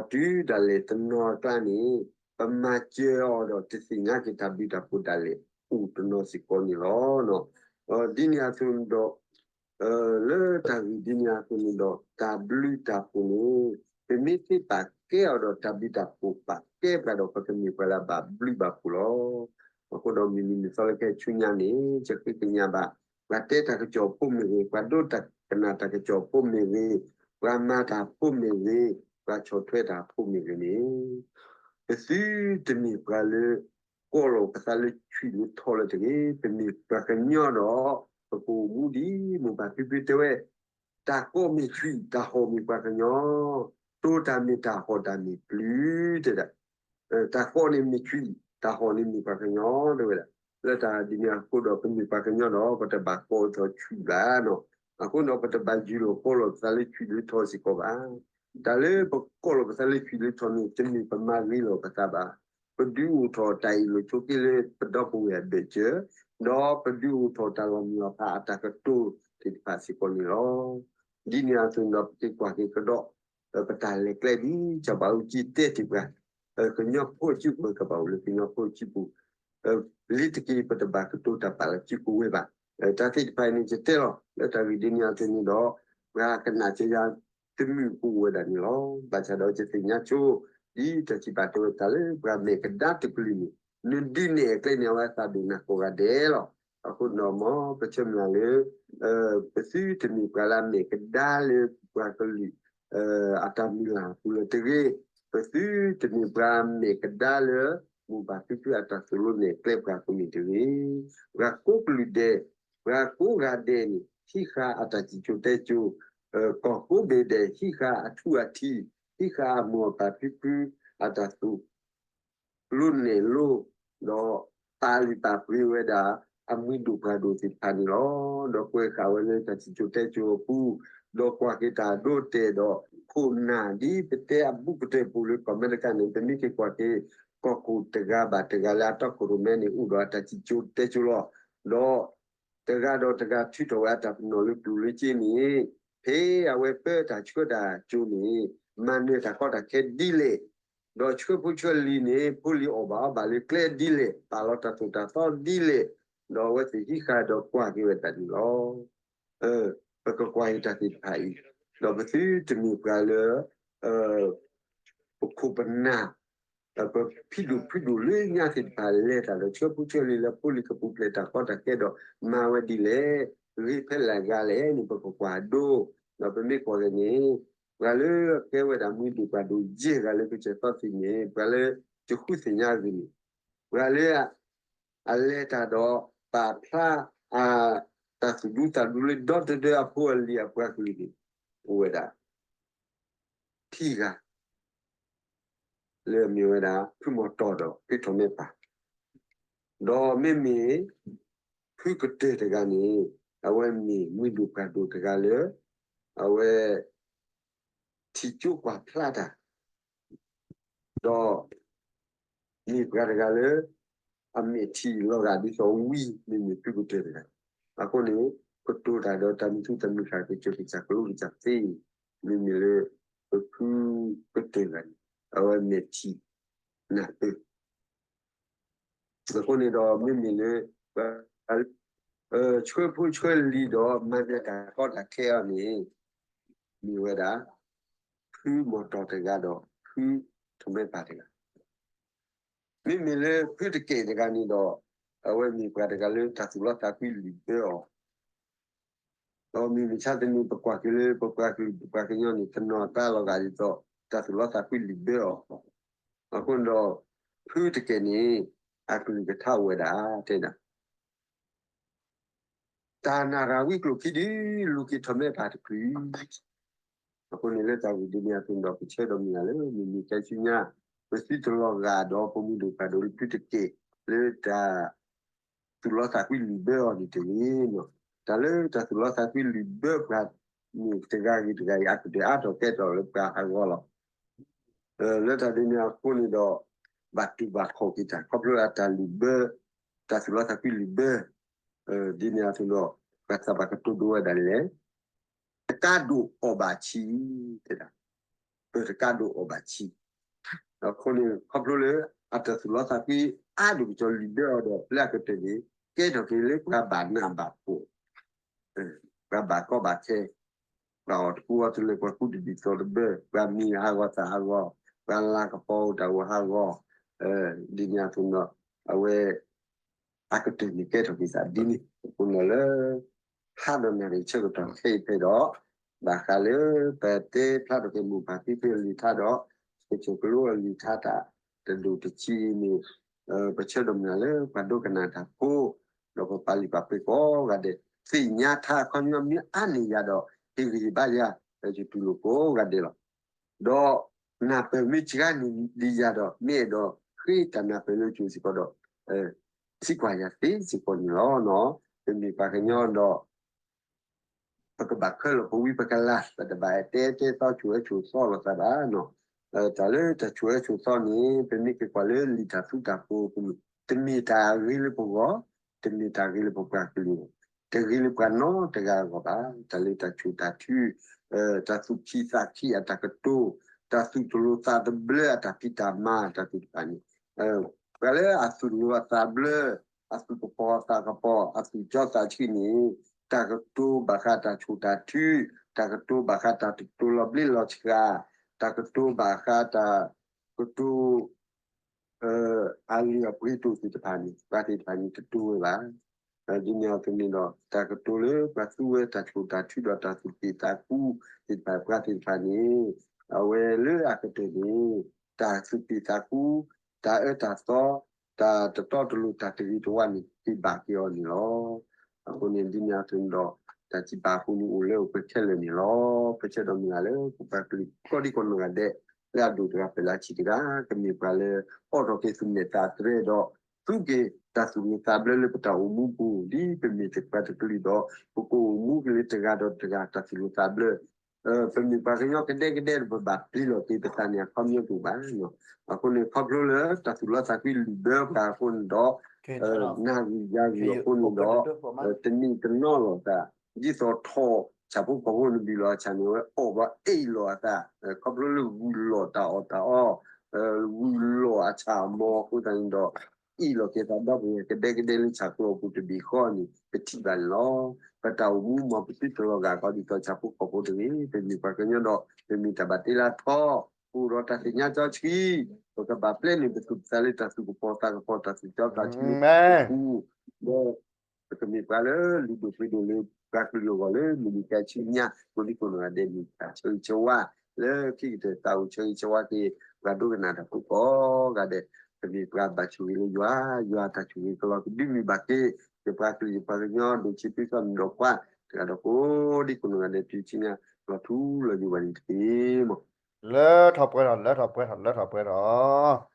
ဒီးတုၤဒၣ်လဲာ်တနီၤအကျါန့ၣ် ပမၤစၢၤအီၤဒီးတသ့ၣ်ညါက့ၤတၢ်ဘျုးတၢ်ဖှိၣ်ဒၣ်လဲာ် အိၣ်တနီၤစ့ၢ်ကီးန့ၣ်လီၤ. ဒ်န့ၣ်အသိးဒီး လၢတၢ်ဂ့ၢ်ဒ်န့ၣ်အသိးန့ၣ်ဒီး တၢ်ဘျုးတၢ်ဖှိၣ်န့ၣ် ပမ့ၢ်သ့ပာ်ကဲအီၤဒီးတၢ်ဘျုးတၢ်ဖှိၣ်ပာ်ကဲပှၤဒီး ပကမ့ၢ်ပှၤလၢအဘၣ်ဘျုးဘၣ်ဖှိၣ်လီၤ. အဃိဒီးမုၢ်နံၤမုၢ်သီလၢခဲဆူညါန့ၣ် ယဃ့ကညးဘၣ် ပှၤတဲတၢ်ကစီၣ်ဖိမ့ၢ်ဂ့ၤ, ပှၤဒိတၢ်ကနၣ်တၢ်ကစီၣ်ဖိမ့ၢ်ဂ့ၤ, ပှၤမၤတၢ်ဖိမ့ၢ်ဂ့ၤ, ပှၤဆီၣ်ထွဲတၢ်ဖိမ့ၢ်ဂ့ၤန့ၣ် ပသုတမ့ၢ်ပှၤလၢ ကိးလီၤပသးလၢဆွံၣ်လၢထီလၢၤတဂ့ၤ. ပမ့ၢ်ပှၤကညီဒီး ပကအိၣ်မူဒ်မိၢ်ပၢ်ဖံဖုတဲဝဲ, တၢ်ကိးမ့ၢ်ဆွံၣ်, တၢ်ဟီၣ်မ့ၢ်ပှၤကညီ, တိၤတၢ်မ့ၢ်တၢ်ဟီၣ်တၢ်မ့ၢ်ပျုၤ တဲဒၣ် တၢ်ကိးန့ၣ်မ့ၢ်ဆွံၣ်, တၢ်ဟီၣ်န့ၣ်မ့ၢ်ပှၤကညီ တဲဝဲဒၣ်. လၢတၢ်ဒ်န့ၣ်အဃိဒီး ပမ့ၢ်ပှၤကညီဒီး ပတဘၣ်ကိးအီၤဆွံၣ်ဘၣ်နီၤ. အဃိဒီး ပတဘၣ်ယုၢ်လီၤကိးလီၤပသးလၢဆွံၣ်လၢထီစ့ၢ်ကီးဘၣ်. တၢ်လၢပကိးလီၤပသးလၢဆွံၣ်လၢထီန့ၣ် တမ့ၢ်ပမၤဂ့ၤလီၤပသးဘၣ်. ပဒုးအိၣ်ထီၣ်တၢ်အ့ၣ်လိာ်ဆိးက့လၢပဒီပုၢ်ဝဲၢ်အဘၢၣ်စၢၤ, ဒီးပဒုးအိၣ်ထီၣ်တၢ်လီၤမုၢ်လီၤဖးအတၢ်ကတိၤသ့ၣ်တဖၣ်စ့ၢ်ကီးန့ၣ်လီၤ. ဒ်န့ၣ်အသိးဒီး ပက့ၤကွၢ်က့ၤကဒီး ပတၢ်လဲၤကျဲဒ်စီၤဘးအူကၠံတဲတ့ၢ်ပှၤ, ကညီဖိအစုပူၤ ကဘၣ်အိၣ်လၢကညီဖိအစုပူၤ, လ့ၤတက့ၢ် ပတဘၣ်ကတိၤတၢ်ပာ်လီၤစုကဝဲၤဘၣ်. တၢ်သ့ၣ်တဖၣ်အံၤန့ၣ် ယတဲလီၤ လၢတၢ်ဂ့ၢ်ဒ်န့ၣ်အသိးန့ၣ်ဒီး ပှၤကနၣ်စၢၤယၤတမုာ်အိၣ်ဝဲဒၣ်န့ၣ်လီၤ. ဘၣ်ဆၣ်ဒီးယသ့ၣ်ညါဆိ ဒ်တၢ်စံးဘၣ်တဲဝဲတၢ်လၢပှၤမဲာ်ကဒါတကလုာ်န့ၣ် နဒုးနဲၣ်အကျဲန့ၣ် အဝဲသးဒိၣ်နၤကိးဂၤဒဲးလီၤ. အဃိဒီးမ်ပဆၢမုၢ်လၢ်လၢ ပသုတမ့ၢ်ပှၤလၢအမဲာ်ကဒါလၢပှၤကလုာ် အတၢ်မုၢ်လၢ်အပူၤလၢၤတဂ့ၤ. ပသုတမ့ၢ်ပှၤမဲာ်ကဒါလၢ မိၢ်ပၢ်ဖံဖုအတၢ်သိၣ်လိနဲၣ်ကျဲပှၤကိးမံၤတဂ့ၤ. ပှၤကိးကလုာ်ဒဲး, ပှၤကိးဂၤဒဲးန့ၣ် ဟံးဃာ်အတၢ်စံၣ်စိၤတဲစိၤ, ကီၢ်ကိးဘ့ၣ်ဒဲး ဟံးဃာ်အထူအထံး, ဟံးဃာ်အမိၢ်အပၢ်ဖံဖု အတၢ်သိၣ်လိနဲၣ်လိ ဒီးပာ်လုၢ်ပာ်ပှ့ၤဝဲဒၣ် အမှံဒိၣ်ပှၢ်ဒိၣ်သ့ၣ်တဖၣ်န့ၣ်လီၤ. ဒီးကွဲးဃာ်ဝဲလၢတၢ်စံၣ်စိၤတဲစိၤအပူၤ, ဒီးကွၢ်က့ၤတၢ်ဒိတဲာ်ဒီး ခိၣ်နၢ်ဒ်ပတဲအဘူးကတၢၢ်ပူၤလၢ comment တခါန့ၣ် ပမ့ၢ်က့ၤကွၢ်က့ၤ ကီၢ်ခိၣ်တဂၤဘၣ်တဂၤလၢအတီခိၣ်ရိၣ်မဲန့ၣ် အိၣ်ဒီးအတၢ်စံၣ်စိၤတဲစိၤလီၤ. ဒီး တဂၤဒီးတဂၤထုးထီၣ်ဝဲအတၢ်ပနီၣ်လၢကျိၣ်လၢစ့န့ၣ်, ဖဲအဝဲပၢတၢ်ဆှၢတၢ်ကၠိန့ၣ်, မၤနၢၤတၢ်ကီတၢ်ခဲဒ်လဲၣ်, ဒီးဆှၢဖိဆှၢလံၤန့ၣ် ဖိလံၤအီၣ်ဘၣ်အီဘၣ်လၢကျဲဒ်လဲၣ်, ပာ်လီၤတၢ်သိၣ်တၢ်သီဒ်လဲၣ်, ဒီးအဝဲသ့ၣ်ဟံးဃာ်ဒီးကွၢ်က့ၤဝဲဒၣ်န့ၣ်လီၤ. ပကကွၢ်က့ၤတၢ်သ့ၣ်တဖၣ်အံၤ, ဒီးပသုတမ့ၢ်ပှၤလၢ ပခိၣ်ပနၢ် ပဖံဒိၣ်ဖုဒိၣ်လၢညါသ့ၣ်တဖၣ်လဲၤတၢ်ဒီး ဆှၢဖိဆှၢလံၤလၢဖိလံၤကပူၤဖျဲးတၢ်ကီတၢ်ခဲဒီး မၤဝဲဒ်လဲၣ်, ဂ့ၤဖဲလဲၣ်ဂၤလဲၣ်န့ၣ် ပကကွၢ်ဒိ, ဒီးပမ့ၢ်ကွၢ်က့ၤန့ၣ်, ပှၤလၢကဲဝဲဒၣ်မှံဒိၣ်ပှၢ်ဒိၣ်ယဲၢ်ဂၤလၢကစၢၢ်သီသ့ၣ်န့ၣ် ပှၤလၢတဃုသ့ၣ်ညါဂ့ၤန့ၣ်, ပှၤလၢ အလဲၤတၢ်ဒီးပာ်ဖျါ အ တၢ်သူၣ်ဒူသးဒူလၢဒီတဒၢအဖိအလံၤအပှၤကလုာ်န့ၣ် အိၣ်ဝဲဒၣ် ခံဂၤ လၢအမ့ၢ်ဝဲဒၣ် ဖုမီၤတီၢ်ဒီးဖုထီၣ်မဲပၢ်, ဒီးမ့မ့ၢ် ဖုကတၢၢ်တဂၤန့ၣ် အဝဲမ့ၢ်မှံဒိၣ်ပှၢ်ဒိၣ်တဂၤလၢ အဝဲ ထံၣ်ကၠိကွၢ်ဖျါတၢ် ဒီး မ့ၢ်ပှၤတဂၤလၢ အမဲာ်ထံလီၤဂာ်ဒ်သိးဝံ မ့မ့ၢ်ဖုကတၢၢ်တဂၤ, အဃိန့ၣ် ကတိၤတၢ်ဒီးတၢ်မံသူတၢ်မုၢ်ဃၢ်က့ၤကၢၤကစၢ်ကလိကစၢ်သ့, မ့မ့ၢ်လၢ ပဖုကတၢၢ်တဂၤန့ၣ် အဝဲမဲာ်ထံ နၢ်ပၢၢ် အဃိန့ၣ်ဒီးမ့မ့ၢ်လၢ ပှၤ ဆှၢဖိဆှၢလံၤဒီးမၤနၢၤတၢ်ကီတၢ်ခဲအီၤန့ၣ် မ့ၢ်ဝဲဒၣ် ဖုမီၤတီၢ်တဂၤဒီး ဖုထီၣ်မဲပၢ်တဂၤ, မ့မ့ၢ်လၢဖုတကဲးတဂၤန့ၣ်ဒီး အဝဲမ့ၢ်ပှၤတဂၤလၢတၢ်သူၣ်လီသးကွံလံာ်ဘၢအီၤ ဒီးမ့ၢ်မုၢ်ဆါတနံၤ ပကွၢ်က့ၤလၢပပှၤကလုာ်ပပှၤကညီန့ၣ် တနီၤအသးလီၤဂာ်ဒ်သိး တၢ်သူၣ်လီသးကွံလံာ်ဘၢအီၤ, အဃိန့ၣ်ဒီး ဖုတကဲးန့ၣ် အကလုၢ်ကထါအိၣ်ဝဲဒၣ် တဲဒၣ် တၢ်နၢ်ရၣ်ဝံကျိၣ်ခံဒု လူၤက့ၤထီၣ်မဲပၢ်တချုး အဃိန့ၣ်လၢတၢ်ဂ့ၢ်ဒ်န့ၣ်အသိးဒီး ပဆၢဒီးမုၢ်လၢ်လၢ မုၢ်မုၢ်ခဲဆူညါ ပသုတလီၤဂာ်ဒီးပမှံဒိၣ်ပှၢ်ဒိၣ်လၢဖုတကဲး လၢတၢ် သူၣ်လီသးကွံလံာ်ဘၢအီၤန့ၣ်တဂ့ၤ. တၢ်လၢတၢ်သူၣ်လီသးကွံလံာ်ဘၢပှၤန့ၣ် တဂၤဂ့ၤတဂၤအံၤ အကတၢၢ်အါထီၣ်ကဲထီၣ်လၢပှၤဟးဂီၤလီၤ. လၢတၢ်ဒ်န့ၣ်အဃိန့ၣ်ဒီး ဘၣ်တူၢ်ဘၣ်ခီၣ်က့ၤတၢ် ခီဖျိအတၢ်လံာ်ဘၢ တၢ်သူၣ်လီသးကွံလံာ်ဘၢ ဒ်န့ၣ်အသိးဒီး ပှၤသးဘၣ်ကတိၤဒိဝဲဒၣ်လဲၣ် တကးဒိၣ်အီၣ်ဘၣ်ဆံး တဲဒၣ် ပတကးဒိၣ်အီၣ်ဘၣ်ဆံး. အဃိန့ၣ် ခီဖျိလၢ အတၢ်သူၣ်လီသးကွံအါဒိၣ်ကစီၤလံာ်ဘၢအီၤဒီး လၢအကတၢၢ်န့ၣ် ကဲထီၣ်က့ၤလၢပှၤဘၣ်နးဘၣ်ဖှီၣ် ပှၤဘၣ်ကီဘၣ်ခဲ, ပှၤအီၣ်တကူအီတလၢ ပှၤကူတဘ့ၣ်သီတဘၢ, ပှၤမံၤဟးဂီၤသးဟးဂီၤ, ပှၤလၤကပီၤအိၣ်တၢ်အိၣ်ဟးဂီၤ, ဒ်န့ၣ်အသိးဒီး အဝဲ အကတၢၢ်န့ၣ်ကဲထီၣ်က့ၤသးဒ်န့ၣ် အဃိန့ၣ်လၢ ဖးဒီးနၣ်ရံၣ်ဆၢကတီၢ်ခဲအံၤဖဲဒီး ဘၣ်ဃးလၢပတဲဖျါထီၣ်က့ၤမိၢ်ပၢ်ဖံဖုအလံာ်ထါဒီး ကစၢၢ်ကလိအလံာ်ထါတၢ်တဒိၣ်တဆံးန့ၣ် ပဆၢဒီးမုၢ်လၢ်လၢပှၤဒိကနၣ်တၢ်ဖိ ဒီးပပာ်လုၢ်ပာ်ပှ့ၤကိးဂၤဒဲး သ့ၣ်ညါထါအခီပညီမ့ၢ်အါန့ၢ်ယၤဒီး ဟ့ၣ်ဂံၢ်ဟ့ၣ်ဘါယၤ ယတူၢ်လိာ်ကိးဂၤဒဲးလီၤ. ဒီးနၢ်ပၢၢ်မ့ၢ်စှၤန့ၣ်ဒံးယၤဒီး မ့ၢ်အဲၣ်ဒိးဃ့တၢ်နၢ်ပၢၢ်လၢကၠိစ့ၢ်ကီးဒီး သံကွၢ်ယၤသ့စ့ၢ်ကီးန့ၣ်လီၤ. ပမ့ၢ်ပှၤကညီဒီး ပကဘၣ်ခဲလၢာ်ပဝံပကလၤ ပတဘၣ်တဲတဲသီဆိၣ်အၢဆိၣ်သီလိာ်သးဘၣ်. တၢ်လၢတၢ်ဆိၣ်အၢဆိၣ်သီန့ၣ် ပမ့ၢ်က့ၤကွၢ်လၢလံာ်တၢ်သူတၢ်ပိးပူၤန့ၣ် တမ့ၢ်တၢ်အဂ့ၤလၢပဂီၢ်, တမ့ၢ်တၢ်ဂ့ၤလၢပပှၤကလုာ်, တဂ့ၤလၢပှၤနီတဂၤအဂီၢ်ဘၣ်. တၢ်လၢတၢ်ဆိၣ်တၢ်ထု, တၢ်သူၣ်ခံသးခံအတၢ်ကတိၤ, တၢ်သူၣ်တလိၤသးတဘျၢအတၢ်ဖံးတၢ်မၤတၢ်သ့ၣ်တဖၣ်န့ၣ် ပှၤလၢအသူၣ်တလိၤအသးဘျၢ, အသူၣ်ကပီၤအသးကပီၤ, အသူၣ်ကၠီသးဆှံန့ၣ် တၢ်ကတိၤဘၣ်ဃးတၢ်ဆိၣ်တၢ်ထု, တၢ်ကတိၤဘၣ်ဃးတၢ်တတိၤလီၤဘျ့လီၤဆှး, တၢ်ကတိၤဘၣ်ဃးတၢ်ကတိၤ အလုၢ်အပှ့ၤဒိၣ်သ့ၣ်တဖၣ်န့ၣ် ပှၤသ့ၣ်တဖၣ်န့ၣ်တတိၤဝဲဘၣ်. ဒ်န့ၣ်အသိးန့ၣ်ဒီး တၢ်ကတိၤလၢပှၤသူဝဲတၢ်ဆိၣ်တၢ်ထုဒီးတၢ်သူၣ်က့ၣ်သးကူသ့ၣ်တဖၣ် ပှၤသ့ၣ်တဖၣ်န့ၣ် အဝဲလၢအကတၢၢ်န့ၣ် တၢ်သူၣ်က့ၣ်သးကူ, တၢ်အၢတၢ်သီ, တၢ်တတီတလိၤတၢ်တဂ့ၤတဝါန့ၣ် ဟ့ၣ်ဘၣ်က့ၤအီၤန့ၣ်လီၤ. အဃိန့ၣ် ဒ်န့ၣ်အသိးန့ၣ်ဒီး တၢ်စံးပာ်အဃိန့ၣ်အိၣ်လၢအိၣ်ပှဲၤခဲလၢာ်န့ၣ်လီၤ. ပဆၢဒီးမုၢ်လၢ်လၢ ပပှၤကလုာ်ကိးဒံကိးနီၢ်ဂၤဒဲး လၢအဒိၣ်တဂၤ ပၢၤလၢအဆံးတဂၤ ကမ့ၢ်ပှၤလၢ အိးထီၣ်က့ၤသူၣ်မဲာ်သးတြဲၤဒီး သူက့ၤတၢ်သူၣ်ဂၢၢ်သးဘျၢလၢပတၢ်အိၣ်မူပူၤ ဒ်ပမ့ၢ်တကပၤတကလုာ်ဒီး ပကအိၣ်မူက့ၤလၢတဂၤဒီးတဂၤတၢ်သူၣ်ဂၢၢ်သးဘျၢ ပမ့ၢ်ပှၤကညီကဒဲကဒဲဒီး ပဘၣ်ပျံၤလီၤက့ၤပသးန့ၣ် အခီပညီတအိၣ်ဘၣ်. အဃိန့ၣ် ခီဖျိလၢတၢ်သူၣ်လီသးကွံလုၢ်ဘၢပှၤအဃိန့ၣ်ဒီး နၢ်ဂံၢ်ယၤဂံၢ်အဃိန့ၣ်ဒီး တနံၤတနီၤလီၤသး ဒ်သိးထီၣ်ဆၣ်ဖိကီၢ်ဖိန့ၣ် ဘံၣ်လီၤအဆၣ်န့ၣ် ဝဲအီၣ်ဘၣ်အ့ၣ်လီၤအသး ခီဖျိလၢဂုၢ်လီၢ်တၢ်အီၣ်တၢ်အီ ဂုၢ်လီၢ်အဆၣ်အမီၤအဃိသတးန့ၣ်ဒီး အ့ၣ်လီၤက့ၤသးဒီပုၢ်ဝဲၢ်ကဒဲကဒဲလၢဆၣ်ကျီၤအပူၤတဘ့ၣ်ဃီန့ၣ် ပထံၣ်ဘၣ်န့ၣ်လီၤ. ပတၢ်အိၣ်မူမၤပစုတလီၤဂာ်ကီးဒ်သိးဆၣ်ဖိကီၢ်ဖိတဂ့ၤ ပမ့ၢ်ပှၤကညီဒီး ပမ့ၢ်တၢ်ဘၣ်တ့လၢထီ ပအိၣ်ဒီးတၢ်သ့ၣ်ညါစီဆှံ ပကဘၣ်ပျဲန့ၢ်ပသူၣ်ပသးလၢတၢ်သူၣ်ကပီၤသးကပီၤ တၢ်သူၣ်ကၠီသးကဆူ ပူၤ ဒီး ပကမ့ၢ်ပှၤလၢလုၢ်ဒိၣ်ပှ့ၤဒိၣ်လၢ ပှၤကလုာ်အဂီၢ်လၢမုၢ်နံၤကဲဆူညါ ကိးဒံကိးနီၢ်ဂၤဒဲး မ့ၢ်တၢ်ဆၢဂ့ၤဆၢဝါ လၢခံကတၢၢ်တၢ်အိၣ်ဆၢဂ့ၤဆၢဝါက့ၤ ပှၤဒိကနၣ်တၢ်ဖိကိးဂၤဒဲး ပမ့ၢ်ပှၤဘၣ်ဆိၣ်ဂ့ၤလၢယွၤ ယွၤတၢ်ဆိၣ်ဂ့ၤကလီၤကဒုမ့ၢ်ဘၣ်က့ၤ ယပှၤကလုာ်ယပှၤကညီဒိၣ်ဆံးဖံးသီမုၣ်ဒီးခွါ တဂၤဒီးကိးဒံကိးနီၢ်ဂၤဒဲး တုၤဆူညါ လီၤထူလီၤယိာ်ဘၣ်န့ၣ်တက့ၢ်မး. လၢထီၣ်ပှဲၤထီၣ် လၢထီၣ်ပှဲၤထီၣ် လၢထီၣ်ပှဲၤထီၣ်